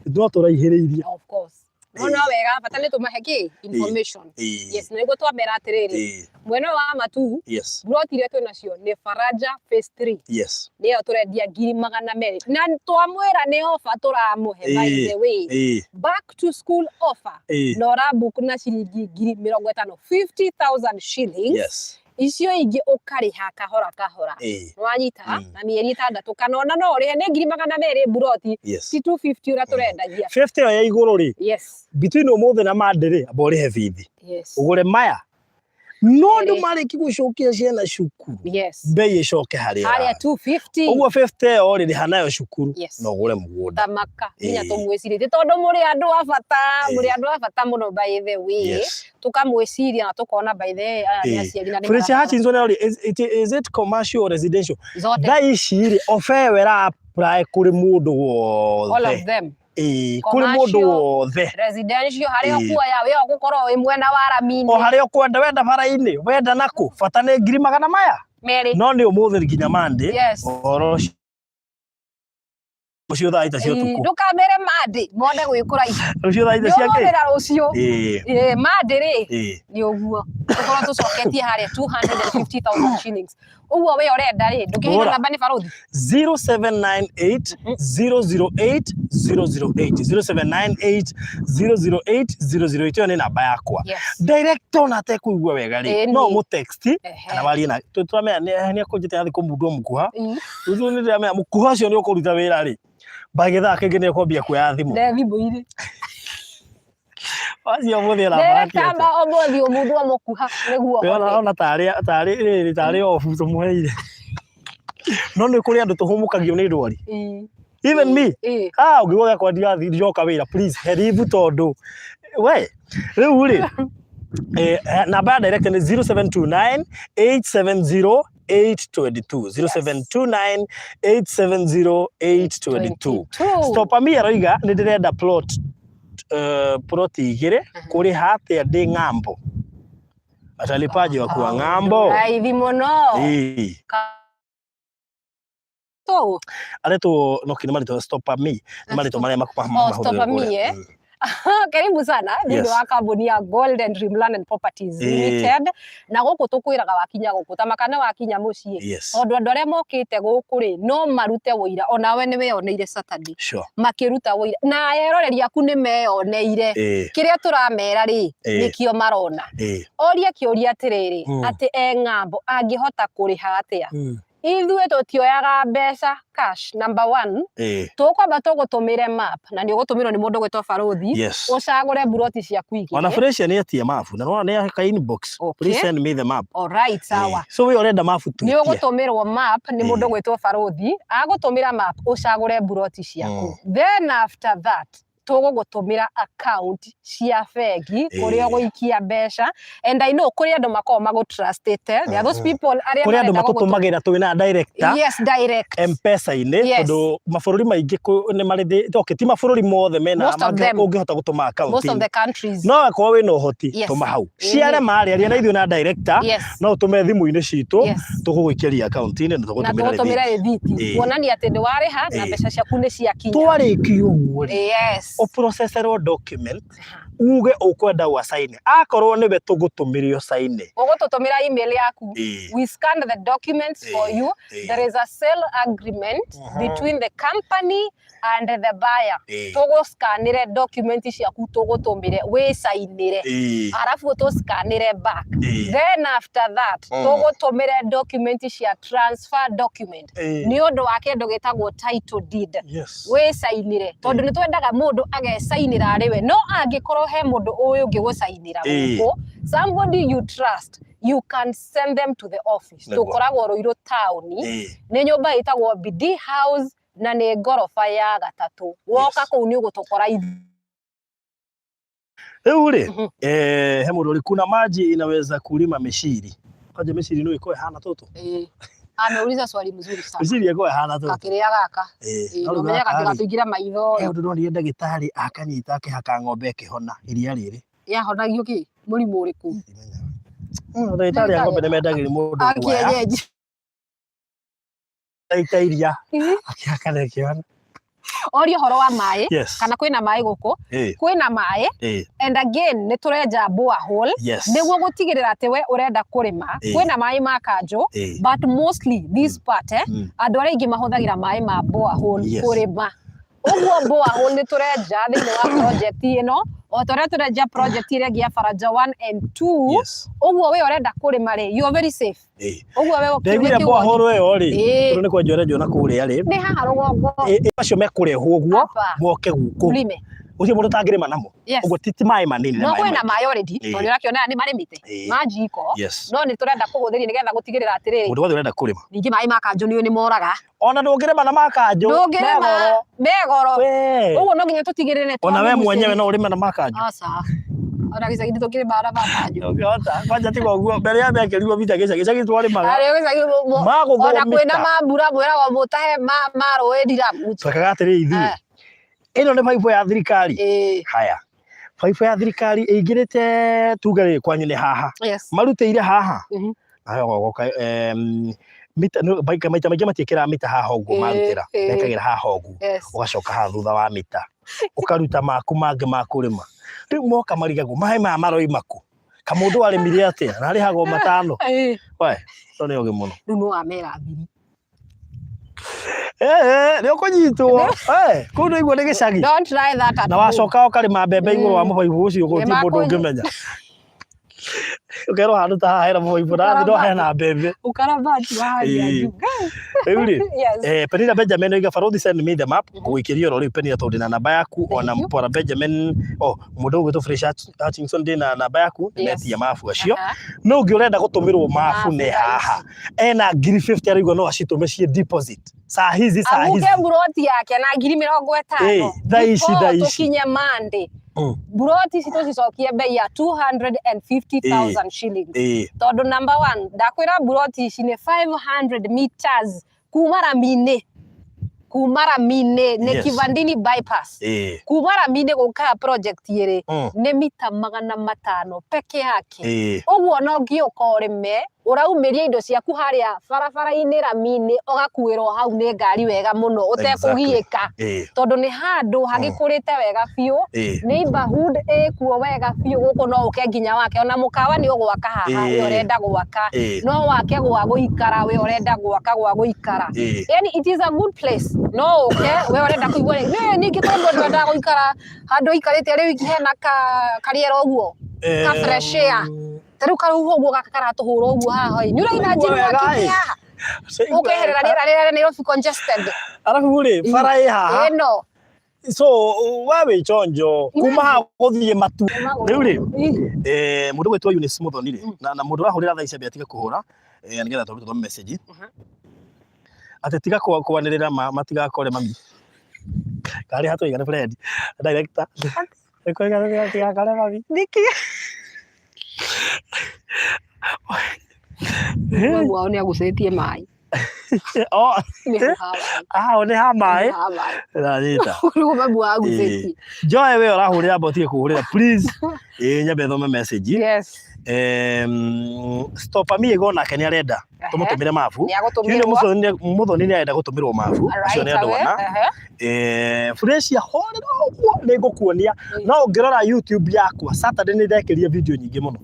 no tũraihĩrĩirie. Of course. No no wega, bata nĩ tũmahe kĩ? Information. Yes, na nĩguo twamera atĩrĩrĩ. Mwena ũyũ wa Matu, mburoti iria twĩ nacio nĩ Faraja Phase 3. Nĩyo tũrendia 200,000. Na twamwĩra nĩ offer tũramũhe, by the way. Back to school offer. Na ũrabook na ciringi 50,000, 50,000 shillings. Icio ingĩ ũkarĩha kahora kahora. Nĩwanyita? Na mĩeri 6 kana ona no ũrĩhe nĩ 200,000 mburoti. Ti 250 ũrĩa tũrendagia. 50 ĩyo ya igũrũ rĩ. Between ũmũthĩ na Monday rĩ, amba ũrĩhe bithi. Ũgũre maya. No andũ Ĩrĩ. marĩki gũcokia ciana cukuru, Yes. mbei ĩcoke harĩa Harĩa ĩrarĩ. 250. Ũguo 50 ĩyo rĩ, rĩha nayo cukuru Yes. na ũgũre mũgũnda. Thamaka nginya Ĩĩ. tũmwĩcirĩtie tondũ mũrĩ andũ a bata, mũrĩ Ĩĩ. andũ a bata mũno by the way. Yes. Tũkamwĩciria na tũkona by the way aya nĩ Ĩĩ. aciari na nĩ Felicia marabatara. Hutchinson rĩ, is it commercial or residential? Zote. Thaa ici rĩ, ofa ĩyo ĩra apply kũrĩ mũndũ All of wothe. them. Ĩĩ, kũrĩ mũndũ Commercial, wothe. residential, harĩa Ĩĩ. ũkuoya wĩ ũgũkorwo wĩ mwena wa O rami-inĩ. harĩa ũkwenda, wenda bara-inĩ, wenda nakũ, bata nĩ ngiri magana maya. Merĩ. No nĩ ũmũthĩ nginya Monday. Yes. Ũhoro ũcio rũciũ thaa ita cia ũtukũ. Ndũkamere Monday, mone gwĩ kũraihu. Rũciũ thaa ita cia kĩ? Nĩũgũmĩra rũciũ. Ĩĩ. Ĩĩ, Monday rĩ, Ĩĩ. nĩ ũguo. Tũkorwo tũcoketie harĩa 250,000 shillings. Ũguo we ũrenda rĩ, ndũkĩheire Hũra. namba nĩ barũthi. 0798 008 008 0798 008 008 ĩyo nĩ namba yakwa. Yes. Direct ona atekũigua wega rĩ, Ĩni. no ũmũ-text Ehe. kana warie na tũramenya nĩ akũnjĩte athiĩ kũmundwo mũkuha. Ĩĩ. Rĩu nĩ ndĩramenya mũkuha ũcio nĩ ũkũruta wĩra rĩ, by gĩthaa kĩngĩ nĩ ekwambia kuoya thimũ. Nde thimũ-inĩ. Wacio ũmũthĩ ũramakia Ndĩretamba ũmũthĩ ũmũndũ wa mũkuha nĩguo atĩa? Ona hote. ona tarĩ tarĩ rĩrĩ tarĩ obu tũmũheire. No nĩ kũrĩ andũ tũhũmũkagio nĩ ndwari. Ĩĩ. Even me. Ĩĩ. Ah, ũngĩigua gĩakwa ndirathiĩ ndiroka wĩra, please he leave tondũ we rĩu rĩ namba ya director nĩ 0729 870 822 0729 870 822. 22. Stopami aroiga nĩ ndĩrenda plot plot igĩrĩ kũrĩha atĩa ndĩ ng'ambo atalipaje wakuwa ng'ambo. Raithi mũno. Ĩĩ. Tu. Aretwo no kĩ nĩ marĩtwa Stopami nĩ marĩtwa marĩa Oh, Stopami, eh? Karibu sana thĩinĩ wa kambuni ya Golden Dream Land and Properties Limited. Na gũkũ tũkwĩraga wakinya gũkũ ta makana wakinya mũciĩ. Tondũ andũ arĩa mokĩte gũkũ rĩ no marute ũira onawe nĩ weyoneire Saturday. Makĩruta ũira na eroreri aku nĩ meyoneire. Kĩrĩa tũramera rĩ nĩkĩo marona. Oria kĩũria atĩrĩrĩ atĩ e ng'ambo angĩhota kũrĩha atĩa. Ithuĩ tũtioyaga mbeca cash number one. Tũkwamba tũgũtũmĩre map na nĩ ũgũtũmĩrwo nĩ mũndũ ũgwĩtwo barũthi. Ũcagũre mburoti ciaku igĩrĩ. Ona Felicia nĩ etia mabu na nĩwona nĩ aka inbox. Please send me the map. All right, sawa. So we ũrenda mabu tu. Nĩ ũgũtũmĩrwo map nĩ mũndũ ũgwĩtwo barũthi, agũtũmĩra map ũcagũre mburoti ciaku. Then after that tũgũgũtũmĩra account cia bengi kũrĩa ũgũikia mbeca. And I know kũrĩ andũ makoragwo magũtrustĩte. There are those people arĩa Kũrĩ andũ marenda gũgũtũ- matũtũmagĩra twĩ na director. Yes, direct. M-Pesa-inĩ Yes. tondũ mabũrũri maingĩ nĩ marĩ okay, ti mabũrũri mothe mena Most of them. ũngĩhota gũtũma account Most of the countries. no akorwo wĩna ũhoti Yes. tũma hau Ĩĩ. ciarema rĩ aria na ithuĩ na director Yes. no ũtũme thimũ-inĩ citũ Yes. tũgũgũikĩria account-inĩ na Na tũgũtũmĩra tũgũtũmĩra rĩthiti. rĩthiti Ĩĩ. kuonania atĩ nĩ warĩha na Ĩĩ. mbeca ciaku nĩ ciakinya. Twarĩkia ũguo rĩ Yes. ũproceserwo document uge ũkwenda gwa sign akorwo nĩwe tũgũtũmĩre ũcaine. Ũgũtũtũmĩra email yaku. Ĩĩ. We scan the documents for Ĩĩ. you. Ĩĩ. There is a sale agreement between the company and the buyer. Ĩĩ. Tũgũscanĩre document ciaku tũgũtũmĩre wĩcainĩre. Ĩĩ. Arabu tũscanĩre back. Ĩĩ. Then after that tũgũtũmĩre document cia transfer document. Ĩĩ. Nĩ ũndũ wa kĩndũ gĩtagwo title deed. Yes. Wĩcainĩre tondũ nĩ twendaga mũndũ agecainĩra arĩ we no angĩkorwo he mũndũ ũyũ ũngĩ gũcainĩra Ĩĩ. gũkũ somebody you trust you can send them to the office. Nĩguo. Tũkoragwo Ruiru taũni Ĩĩ. nĩ nyũmba ĩtagwo BD House na nĩ ngoroba ya gatatũ. Woka Yes. kũu nĩ ũgũtũkora ithuĩ. Rĩu rĩ he mũndũ ũrĩ kuna maji inaweza kulima mĩciri kwanja mĩciri no ĩkorwo ĩhana tũtũ. Ĩĩ. Ameuliza swali mzuri sana. Mĩciri ĩkorwo ĩhana tũtũ. Gakĩrĩa gaka. Ĩĩ. Ĩĩ, No rĩu ũmenyaga gaka rĩ, gatigatũingĩra maitho. he ũndũ ndonire ndagĩtarĩ akanyita akĩhaka ng'ombe ĩkĩhona iria rĩrĩ. Yahonagio kĩ? Mũrimũ ũrĩkũ? Ndagĩtarĩ a ng'ombe nĩ mendagĩria mũndũ A guoya. kienyeji. Aita iria akĩhaka na ĩkĩhona. Oria ũhoro wa maĩ Yes. kana kwĩna maĩ gũkũ. Ĩĩ. Kwĩna maĩ Ĩĩ. and again nĩ tũrenja borehole Yes. nĩguo gũtigĩrĩra atĩ we ũrenda kũrĩma Ĩĩ. kwĩna maĩ ma kanjũ Ĩĩ. but mostly this part andũ arĩa aingĩ mahũthagĩra maĩ ma borehole Yes. kũrĩma ũguo borehole nĩ tũrenja thĩinĩ wa project ĩno o ta ũrĩa tũrenja project ĩrĩa ĩngĩ ya Faraja 1 and 2 Yes. ũguo we ũrenda kũrĩma rĩ you are very safe Ĩĩ. ũguo we Ndaiguire ũkiuge borehole ĩyo rĩ Ĩĩ. tondũ nĩ kwenjwo ĩrenjwo na kũrĩa rĩ nĩ haha rũgongo Ĩ- ĩ, acio mekũrehwo ũguo Hapa. moke gũkũ Mlime. Gũtirĩ mũndũ ũtangĩrĩma namo. Yes. Ũguo ti maĩ manini, nĩ No maĩ kwĩna maingĩ. maĩ already, tondũ nĩ ũrakĩona aya nĩ marĩmĩte ma njiko, no nĩ tũrenda kũhũthĩria nĩgetha gũtigĩrĩra atĩrĩrĩ, Mũndũ wothe ũrenda kũrĩma. Ningĩ maĩ ma kanjũ nĩ moraga. Ona ndũngĩrĩma na ma kanjũ. Ndũngĩrĩma, Me goro. Me goro. We. Ũguo no nginya tũtigĩrĩre nĩ Ona we twamũgucĩria. mwenyewe no ũrĩme na ma kanjũ. Aca. Ona gĩcagi tũkĩrĩmaga na ma kanjũ. Ndũngĩhota. Kwanja tiga ũguo mbere ya mekĩrirwo mita gĩcagi, gĩcagi twarĩmaga. Arĩ gĩcagi Magũthwo ona kwĩna mita. ma mbura mwĩragwo mũtahe ma rũĩ ndiramu. Twekaga atĩrĩrĩ ithuĩ. Ĩno nĩ baibũ ya thirikari. Haya. Baibũ ya thirikari ĩingĩrĩte tuge rĩ kwanyu nĩ haha. Marutĩire haha. Nawe ũgoka mita maita maingĩ matiĩkĩraga mita haha ũguo marutĩra. Mekagĩra haha ũguo. Ũgacoka haha thutha wa mita. Ũkaruta maku mangĩ ma kũrĩma. Rĩu moka marigagwo maĩ maya maroima kũ? Kamũndũ arĩmire atĩa? Na arĩhagwo matano. We, to nĩ ũgĩ mũno. Rĩu no wamera thiri. Nĩ ũkũnyitwo. Kũu nĩ igua nĩ gĩcagi. Don't try that at Na home. wacoka ũkarĩma mbembe igũrũ wa mũbaibũ ũcio gũtirĩ Nĩ mũndũ makũnyi- ũngĩmenya. Ũkerwo handũ ta haha hena mũbaibũ na thĩ no hena mbembe. Ukarabati wa hali ya juu. Rĩu rĩ, Yes. Penina Benjamin oiga Barothi send me the map ngũgũikĩria oro rĩu Penina tondũ ndĩna namba yaku ona Thank you. Mpora Benjamin oh mũndũ ũgwĩtwo Fresh Hutchinson ndĩna namba yaku nĩmetia mabu acio. No ũngĩ ũrenda gũtũmĩrwo mabu Mabu nĩ thaa haha ena 50,000 araigua no acitũme ciĩ deposit saa hizi saa hizi. Abuke mburoti yake na 50,000. Thaa ici, thaa ici. Tũkinye Monday. Mburoti ici tũcicokie bei ya 250,000 shillings. Tondũ number one, ndakwĩra mburoti ici nĩ 500 meters kuma rami-inĩ. Kuma rami-inĩ nĩ Kivandini bypass. Kuma rami-inĩ gũka project ĩrĩ nĩ mita 500 peke yake. Ũguo no ngĩũka ũrĩme ũraumĩria indo ciaku harĩa barabara-inĩ rami-inĩ ũgakuĩrwo hau nĩ ngari wega mũno ũtekũgiĩka. Tondũ nĩ handũ hagĩkũrĩte wega biũ, neighborhood ĩkuo wega biũ gũkũ no ũke nginya wake ona mũkawa nĩ ũgwaka haha we ũrenda gwaka no wake gwa gũikara we ũrenda gwaka gwa gũikara. Yani it is a good place no ũke we ũrenda kũigua nĩ ningĩ kwĩ mũndũ wendaga gũikara handũ aikarĩte arĩ wiki hena karĩera ũguo ka fresh air. Ta rĩu karũhuho ũguo gaka karatũhũra ũguo haha ĩ. Nĩ ũraina Ũraigua njini wega, wakĩte ĩ? haha. Ũkeherera rĩera rĩrĩa Nairobi congested. Arabu rĩ bara ĩ haha. Ĩno. So we wĩ chonjo kuma haha gũthiĩ matu. Rĩu rĩ mũndũ gwĩtwo Eunice Muthoni rĩ na mũndũ ũrahũrĩra thaa ici ambe atige kũhũra nĩgetha twambe tũthome message. Atĩ tiga kwanĩrĩra matigakore mami. Karĩ hatũiga nĩ Fred director. Nĩkũiga matigakore mami. Nĩkĩ? Mami wao nĩ agucĩtie maĩ. Oh. Nĩ ha maĩ. Ah, nĩ ha maĩ. Nĩ ha maĩ. Ndanyita. Nĩguo mami wao agucĩtie. Joy we ũrahũrĩra amba ũtige kũhũrĩra please. Nyambe thome message. Yes. Stop Amigo nake nĩ arenda tũmũtũmĩre mabu. Nĩ agũtũmĩrwo. Muthoni nĩ arenda gũtũmĩrwo mabu. Acio nĩ andũ ana. Fresh horera ũguo nĩ ngũkuonia. No ũngĩrora YouTube yakwa Saturday nĩ ndekĩria video nyingĩ mũno.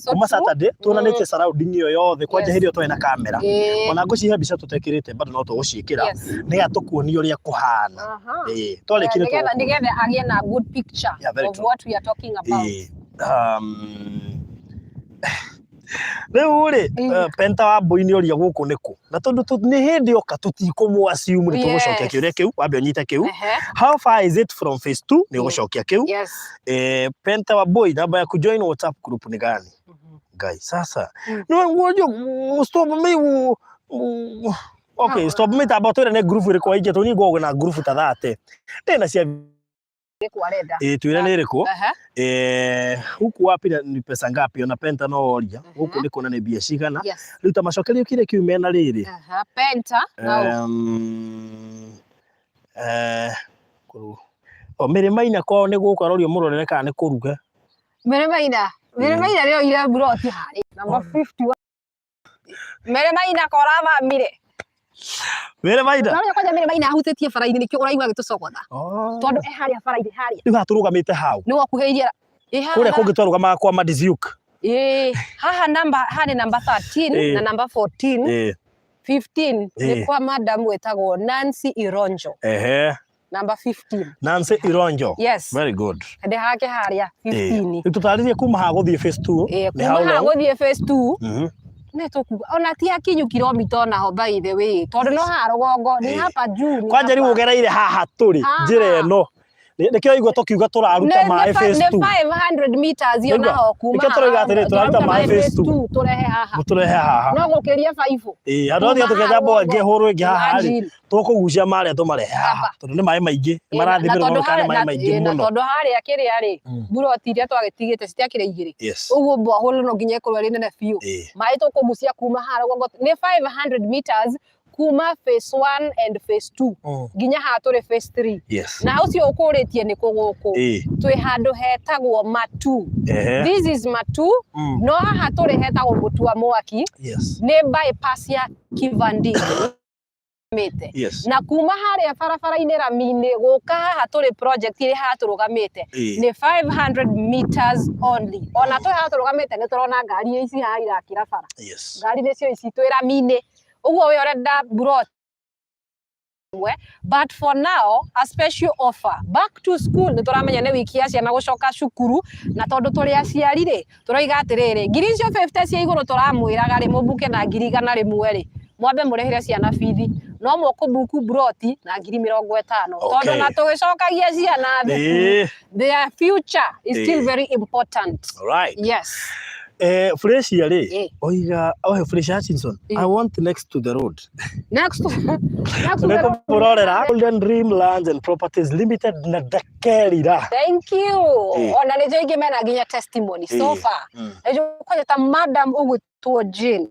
Kuma Saturday tuonanĩtie surrounding ĩyo yothe kwanja hĩndĩ ĩyo twarĩ na kamera. Ona ngũcihe mbica tũtekĩrĩte bado no tũgũciĩkĩra nĩgetha tũkuonie ũrĩa kũhana. Twarĩkia nĩ Nĩgetha agĩe na good picture of what we are talking about. Rĩu rĩ Penta wa Mbui nĩ oria gũkũ nĩ kũ na tondũ nĩ hĩndĩ oka tũtikũmũ assume nĩ tũgũcokia kĩũria kĩu wambe ũnyite kĩu. How far is it from phase 2 nĩ ũgũcokia kĩu. Penta wa Mbui namba ya kujoin WhatsApp group nĩ gani? Ngai sasa no wojo stop me okay stop me tamba twĩre nĩ group ĩrĩkũ waingĩ tondũ niĩ ngoragwo na group ta 30 ndĩ na cia twĩre nĩ ĩrĩkũ. Huku wapi ni pesa ngapi ona Penta no oria gũkũ nĩ kuona nĩ mbia cigana. Rĩu ta macokerio kĩrĩa kĩu mena rĩrĩ. Penta Mĩrĩma-inĩ kwao nĩ gũkũ arorio mũrorere kana nĩ kũruge. Mĩrĩma-inĩ Mĩrĩma-inĩ nĩyo ire mburoti harĩa number 51. Mĩrĩma-inĩ korathamire. Mĩrĩma-inĩ. No kwanja Mĩrĩma-inĩ ahutĩtie bara-inĩ nĩkĩo ũraigua agĩtũcogotha. Tondũ e harĩa bara-inĩ harĩa. Rĩu haha tũrũgamĩte hau. Nĩ wakuhĩrĩirie. Kũrĩa kũngĩ twarũgamaga kwa Madiziuk. Haha namba harĩ namba 13 na namba 14. 15 nĩ kwa madam wĩtagwo Nancy Ironjo. Namba 15. Nancy Ironjo. Yes. Very good. Ndĩ hake harĩa 15. Tũtarĩrie kuma haha gũthiĩ phase 2. Kuma haha gũthiĩ phase 2. Nĩ tũkuga ona ti hakinyu kilomita onaho by the way tondũ no haha rũgongo nĩ hapa juu. Kwanja rĩu ũgereire haha tũrĩ njĩra ĩno. Nĩkĩo igua tũkiuga tũraruta maĩ phase nĩ 2. 500 meters iyo Nĩguo. Naho kuma Nĩkĩo tũroiga haha, atĩrĩ, tũraruta maĩ phase 2. 2 tũrehe haha. Tũrehe haha. No gũkĩria 5. Ĩĩ, handũ hothe Kuma tũkĩenja haha mboga ĩngĩ hũrwo ĩngĩ haha rĩ, Imagine. tũkũgucia marĩa tũmarehe haha Hapa. tondũ nĩ maĩ maingĩ, nĩ Ĩĩ, na marathimĩrwo tondũ kana nĩ harĩa- maĩ na- maingĩ ĩĩ, na mũno. tondũ harĩa kĩrĩa rĩ, mburoti iria twagĩtigĩte citiakĩrĩ igĩrĩ, ũguo borehole no nginya ĩkorwo ĩrĩ nene biũ. Maĩ tũkũgucia kuma haha rũgongo nĩ 500 meters kuma phase 1 and phase 2 nginya haha tũrĩ phase 3. Na ũcio ũkũrĩtie nĩ kũ gũkũ? Twĩ handũ hetagwo Matu. This is Matu. No haha tũrĩ hetagwo Mũtua Mwaki. Nĩ bypass ya Kivandini mĩte. Na kuma harĩa barabara-inĩ rami-inĩ gũka haha tũrĩ project ĩrĩ haha tũrũgamĩte nĩ 500 meters only. Ona twĩ haha tũrũgamĩte nĩ tũrona ngari ici haha irakĩra bara. Ngari nĩcio ici twĩ rami-inĩ. Ũguo we ũrenda mburoti ĩmwe, but for now a special offer back to school, nĩ tũramenya nĩ wiki ya ciana gũcoka cukuru, na tondũ tũrĩ aciari rĩ, tũroiga atĩrĩrĩ, ngiri icio 50 cia igũrũ tũramwĩraga rĩ, mũmbuke na 100,000 rĩ, mwambe mũrĩhĩre ciana bithi, no mũkũmbuku mburoti na 50,000. Tondũ na tũgĩcokagia ciana thukuru, their future is still very important. Yes. Fresia rĩ, oiga, oh, Fresia Hutchinson, I want next to the road. Next to the road. Nĩkũmũrorera Golden Dream Lands and Properties Limited na ndakerira. Thank you. Ona nĩ njũĩ ingĩ mena nginya testimony so far. Nĩ njũĩ kwanja ta madam ũgwĩtwo Jane.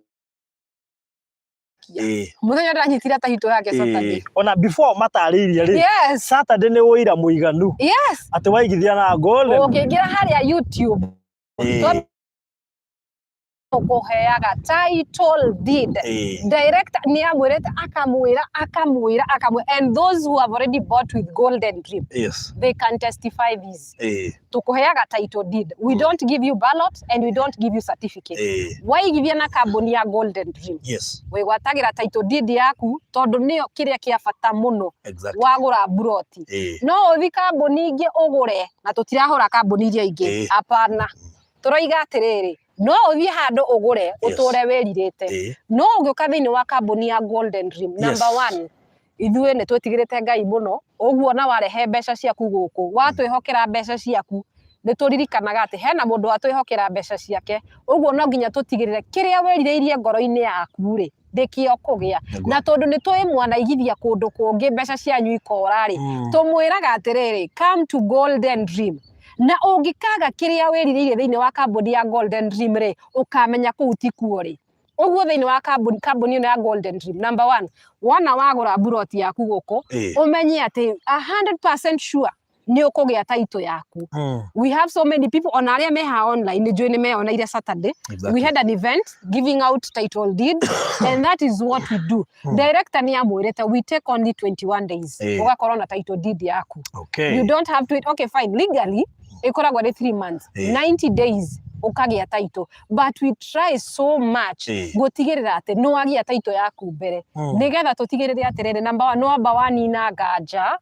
Mũthenya ndĩranyitire tahitũ yake Saturday. Ona before matarĩirie rĩ, Saturday nĩ ũira mũiganu. Atĩ waigithia na Golden. Ũngĩingĩra harĩa YouTube, kũheaga title deed. Director nĩ amwĩrĩte, akamwĩra, akamwĩra, akamwĩra, and those who have already bought with Golden Dream, they can testify this. Tũkũheaga title deed. We don't give you ballot and we don't give you certificate. Waigithia na kambuni ya Golden Dream, wĩgwatagĩra title deed yaku, tondũ nĩyo kĩrĩa kĩa bata mũno. Wagũra mburoti, no ũthi kambuni ingĩ ũgũre, na tũtirahũra kambuni iria ingĩ. Hapana, tũroiga atĩrĩrĩ, no ũthiĩ handũ ũgũre, ũtũre wĩrirĩte. No ũngĩũka thĩinĩ wa kambuni ya Golden Dream, number one, ithuĩ nĩ twĩtigĩrĩte Ngai mũno, ũguo na warehe mbeca ciaku gũkũ, watwĩhokera mbeca ciaku, nĩ tũririkanaga atĩ hena mũndũ watwĩhokera mbeca ciake, ũguo no nginya tũtigĩrĩre kĩrĩa wĩrirĩirie ngoro-inĩ yaku rĩ, ndĩkĩo kũgĩa. Na tondũ nĩ tũĩ mwanaigithia kũndũ kũngĩ mbeca cianyu ikora rĩ, tũmwĩraga atĩrĩrĩ, come to Golden Dream. Na ũngĩkaga kĩrĩa wĩrirĩirie thĩinĩ wa kambuni ya Golden Dream rĩ, ũkamenya kũu tikuo rĩ. Ũguo thĩinĩ wa kambuni ĩno ya Golden Dream, number one, wona wagũra mburoti yaku gũkũ, ũmenye atĩ 100% sure nĩ ũkũgĩa title yaku. We have so many people ona arĩa meha online, nĩ njũĩ nĩ meyoneire Saturday. We had an event giving out title deed, and that is what we do. Director nĩ amwĩrĩte we take only 21 days. Ũgakorwo na title deed yaku. You don't have to wait. Okay, fine. Legally, ĩkoragwo ĩrĩ 3 months. 90 days ũkagĩa title. But we try so much gũtigĩrĩra atĩ nĩ wagĩa title yaku mbere. Nĩgetha tũtigĩrĩre atĩrĩrĩ, number one, nĩ wamba wanina nganja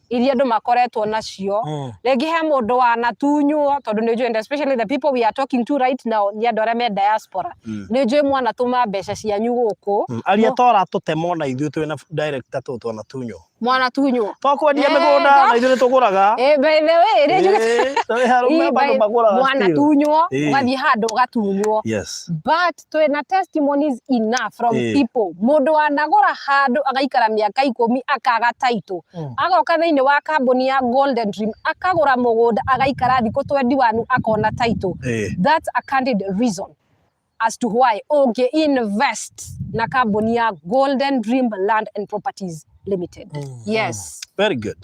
iria andũ makoretwo nacio. Rĩngĩ he mũndũ wanatunywo, tondũ nĩ njũĩ, and especially the people we are talking to right now nĩ andũ arĩa me diaspora. Nĩ njũĩ mwanatũma mbeca cianyu gũkũ. Aria tora tũtemo na ithuĩ twĩna director tũ twanatunywo. Mwanatunywo. Twakwendia mĩgũnda na ithuĩ nĩ tũgũraga. By the way, rĩ njũĩ Tũrĩ arũme bado magũraga still. Mwanatunywo, ũgathiĩ handũ ũgatunywo. But twĩna testimonies enough from people. Mũndũ wanagũra handũ agaikara mĩaka 10 akaga title. Agoka thĩinĩ wa kambuni ya Golden Dream, akagũra mũgũnda agaikara thikũ 21 akona title. That's a candid reason as to why ũngĩ invest na kambuni ya Golden Dream Land and Properties Limited. Yes. Very good.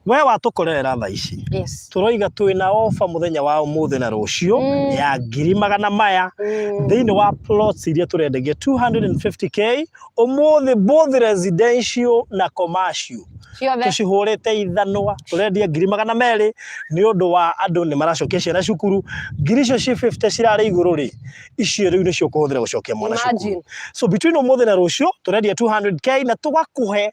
We watũkorerera thaa ici. Tũroiga twĩna offer mũthenya wa ũmũthĩ na rũciũ ya ngiri magana maya thĩinĩ wa plots iria tũrendagia 250K ũmũthĩ, both residential na commercial. Ciothe. Tũcihũrĩte ithanwa, tũrendia 200,000 nĩ ũndũ wa andũ nĩ maracokia ciana cukuru. Ngiri icio ci 50 cirarĩ igũrũ rĩ, icio rĩu nĩcio ũkũhũthĩra gũcokia mwana cukuru. Imagine. So between ũmũthĩ na rũciũ tũrendia 200K na tũgakũhe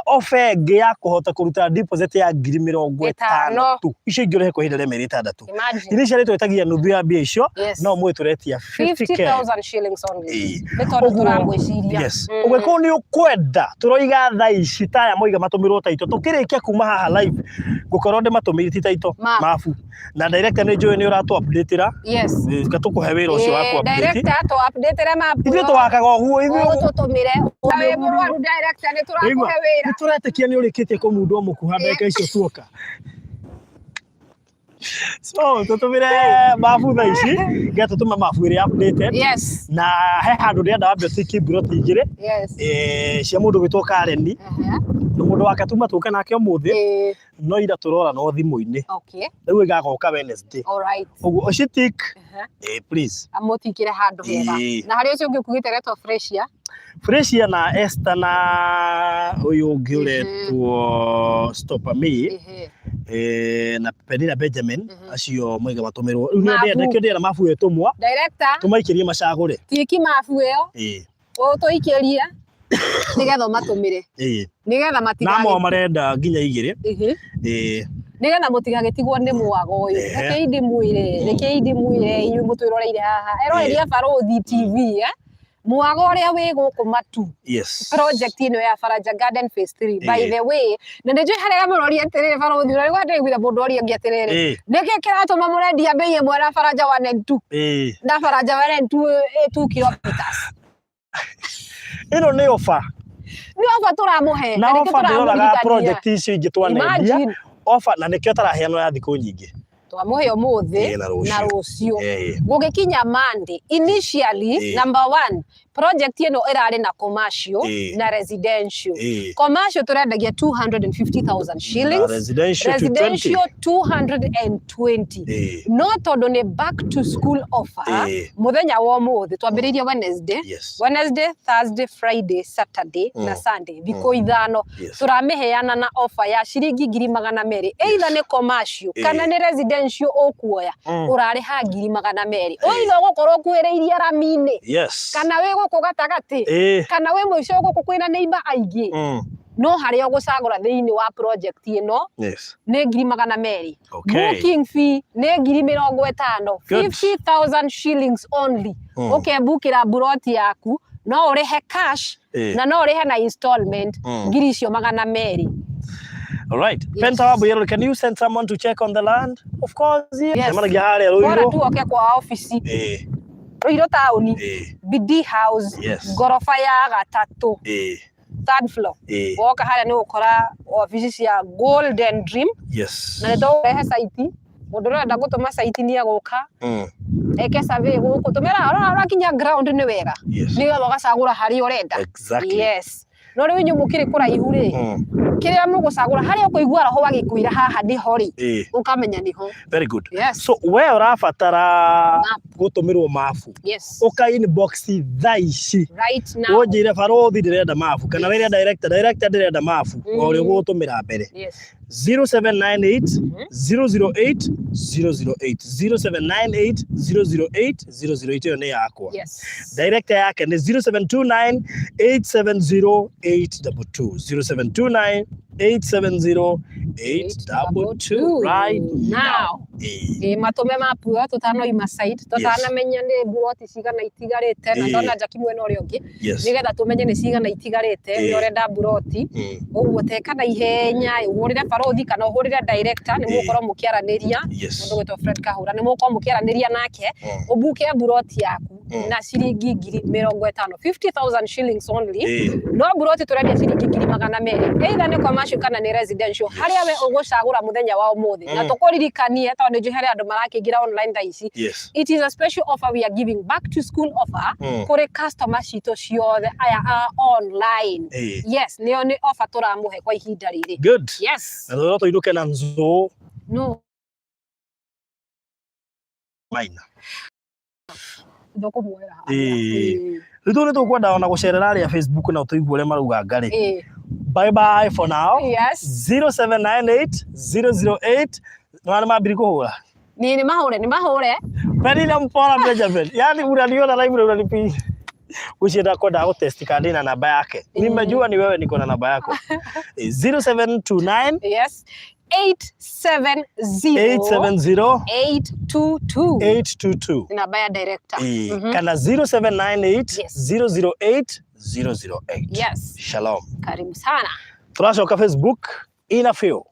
Offer ĩngĩ ya kũhota kũruta deposit ya 50,000 Ĩtano. Tu icio ingĩ ũrĩhe kwa ihinda rĩa mĩeri 6. Imagine. Iria icio twĩtagia nuthu ya mbia icio, no mũĩ tũretia 50K. 50,000 shillings only. Ĩĩ. Nĩ tondũ Ũguo- tũramwĩciria. Yes. Ũngĩkorwo nĩ ũkwenda, tũroiga thaa ici taya moiga matũmĩrwo taito, tũkĩrĩkia kuma haha live ngũkorwo ndĩmatũmĩire ti taito Map. mabu, na director nĩ njũĩ nĩ ũratũ update-ĩra. Yes. Ka tũkũhe wĩra ũcio wa Eh, ku update. Director, tũ update map. Ithuĩ tũwakaga ũguo ithuĩ. Ũtũtũmĩre. Wĩ mũrwaru, director, nĩ Ũraigua? tũrakũhe wĩra. Nĩ tũretĩkia nĩ ũrĩkĩtie kũmundwo mũkuha ndagĩka icio tuoka, so tũtũmĩre mabu thaa ici nginya tũtũme mabu ĩrĩa updated. Na he handũ ndĩrenda wambe ũtiki mburoti 2, cia mũndũ gwĩtwo Karen. Nĩ mũndũ wake tuma tũke nake ũmũthĩ, no ira tũrora no thimũ-inĩ. Rĩu ĩgagoka Wednesday. Ũguo ũcitik, please. Amũtikĩre handũ hega. Na harĩ ũcio ũngĩ ũkugĩte retwo Fresia. Fresia na Esther na ũyũ ũngĩ ũretwo Stopper Me, na Penina Benjamin, acio moiga matũmĩrwo rĩu nĩo. Mabu. Ndĩrenda nĩkĩo ndĩrenda mabu ĩtũmwa Director, tũmaikĩrie macagũre. Tiki mabu ĩyo. Ũtũikĩrie nĩgetha ũmatũmĩre. Nĩgetha Na matigagĩ amwe marenda nginya 2. Nĩgetha mũtigagĩtigwo nĩ mwago ũyũ. Rekei ndĩmwĩre inyuĩ mũtwĩroreire haha, eroreri a Barũthi TV, eh? Mwago ũrĩa wĩ gũkũ Matu, project ĩno ya Faraja Garden Phase 3, by the way, na nĩ njũĩ harĩa mũroria atĩrĩrĩ, Barũthi, ũrĩa ndĩraiguire mũndũ oria ũngĩ atĩrĩrĩ, nĩkĩ kĩratũma mũrendia bei ĩmwe na Faraja 1 and 2, na Faraja 1 and 2 ĩ 2 kilometers? Ĩno nĩ offer. Nĩ offer tũramũhe. Na nĩkĩo offer ndĩroraga tũramũririkania. Project icio ingĩ twanendia Imagine. offer, na nĩkĩo taraheanwo ya thikũ nyingĩ. Twamũhe ũmũthĩ Ĩĩ, na rũciũ. Na rũciũ. Gũgĩkinya Monday, initially, number one, project ĩno ĩrarĩ na commercial na residential. Commercial tũrendagia 250,000 Na shillings, residential 220. Residential 220. No tondũ nĩ back to school offer, mũthenya wa ũmũthĩ twambĩrĩirie Wednesday, Wednesday, Thursday, Friday, Saturday na Sunday, thikũ 5, tũramĩheana na offer ya ciringi 200,000. Either nĩ commercial kana nĩ residential ũkuoya, ũrarĩha 200,000. Either ũgũkorwo ũkuhĩrĩirie rami-inĩ, kana wĩ gũkũ gatagatĩ, kana wĩ mũico gũkũ kwĩna neighbor aingĩ, no harĩa ũgũcagũra thĩinĩ wa project ĩno nĩ 200,000. Booking fee nĩ 50,000. Good. 50,000 shillings only. Ũkembukĩra mburoti yaku, no ũrĩhe cash na no ũrĩhe na installment, 200,000. All right. Yes. Penta Wabuyero, can you send someone to check on the land? Of course, yeah. Yes. Cemanagia harĩa Bora Ruiru. tu oke kwa ofici. Ruiru taũni, Bidii House, ngoroba ya gatatũ, third floor. Woka harĩa nĩ ũgũkora ofici cia Golden Dream. Na nĩ tũkũrehe site. Mũndũ ũrenda gũtũma site nĩ egũka eke survey gũkũ, tũmera ũrakinya ground nĩ wega, nĩgetha ũgacagũra harĩa ũrenda. Yes, no rĩu inyuĩ mũkĩrĩ kũraihu rĩ, kĩrĩa mũgũcagũra, harĩa ũkũigua roho agĩkwĩra haha nĩho rĩ, ũkamenya nĩho. Very good. So we ũrabatara Map. gũtũmĩrwo mabu. Ũka inbox thaa ici. Right now. Ũnjĩre, "Barũthi, ndĩrenda mabu," kana wĩre director, "Director, ndĩrenda mabu." O ũrĩa ũgũtũmĩra mbere. 0798 008 008, 0798 008 008, ĩyo nĩ yakwa. Director yake nĩ 0729 870 822, 0729 870 822, right now. Now. Ĩ matũme mapu ĩyo tũtanoima site, tũtanamenya nĩ mburoti cigana itigarĩte, na ndona Jackie mwena ũrĩa ũngĩ, nĩgetha tũmenye nĩ cigana itigarĩte. Nĩ ũrenda mburoti, ũguo teka na ihenya, ũhũrĩre barũthi kana ũhũrĩre director, nĩ mũgũkorwo mũkĩaranĩria. Mũndũ gwĩtwo Fred Kahũra, nĩ mũgũkorwo mũkĩaranĩria nake, ũbuke mburoti yaku na ciringi 50,000, 50,000 shillings only. No mburoti tũrendia ciringi 200,000, either nĩ commercial kana nĩ residential, harĩa we ũgũcagũra mũthenya wa ũmũthĩ. Na tũkũririkanie, tondũ nĩ njũĩ harĩ andũ marakĩingĩra online thaa ici, it is a special offer we are giving, back to school offer, kũrĩ customer citũ ciothe aya a online. Yes, nĩo nĩ offer tũramũhe kwa ihinda rĩrĩ. Good. Yes. Na tũrĩa tũinũke na nzũ No. Maina. Ndũkũmuoera haha. Rĩu tũ nĩ tũkwenda ona gũcerera arĩa Facebook na tũigue ũrĩa marauga ngarĩ. Bye bye for now. 0798 008 nĩ mambiri kũhũra. Ni nĩ mahũre, nĩ mahũre. Penina Mpora Benjamin, yani unaniona live na unanipigia. Ucio ndakwendaga gũtest kana ndĩna namba yake. Nimejua ni wewe, niko na namba yako. 0729 Yes, 870 870 822. 822. Namba ya director. Kana 0798 008 008. Yes. Shalom. Karibu sana. Tũracoka Facebook in a few.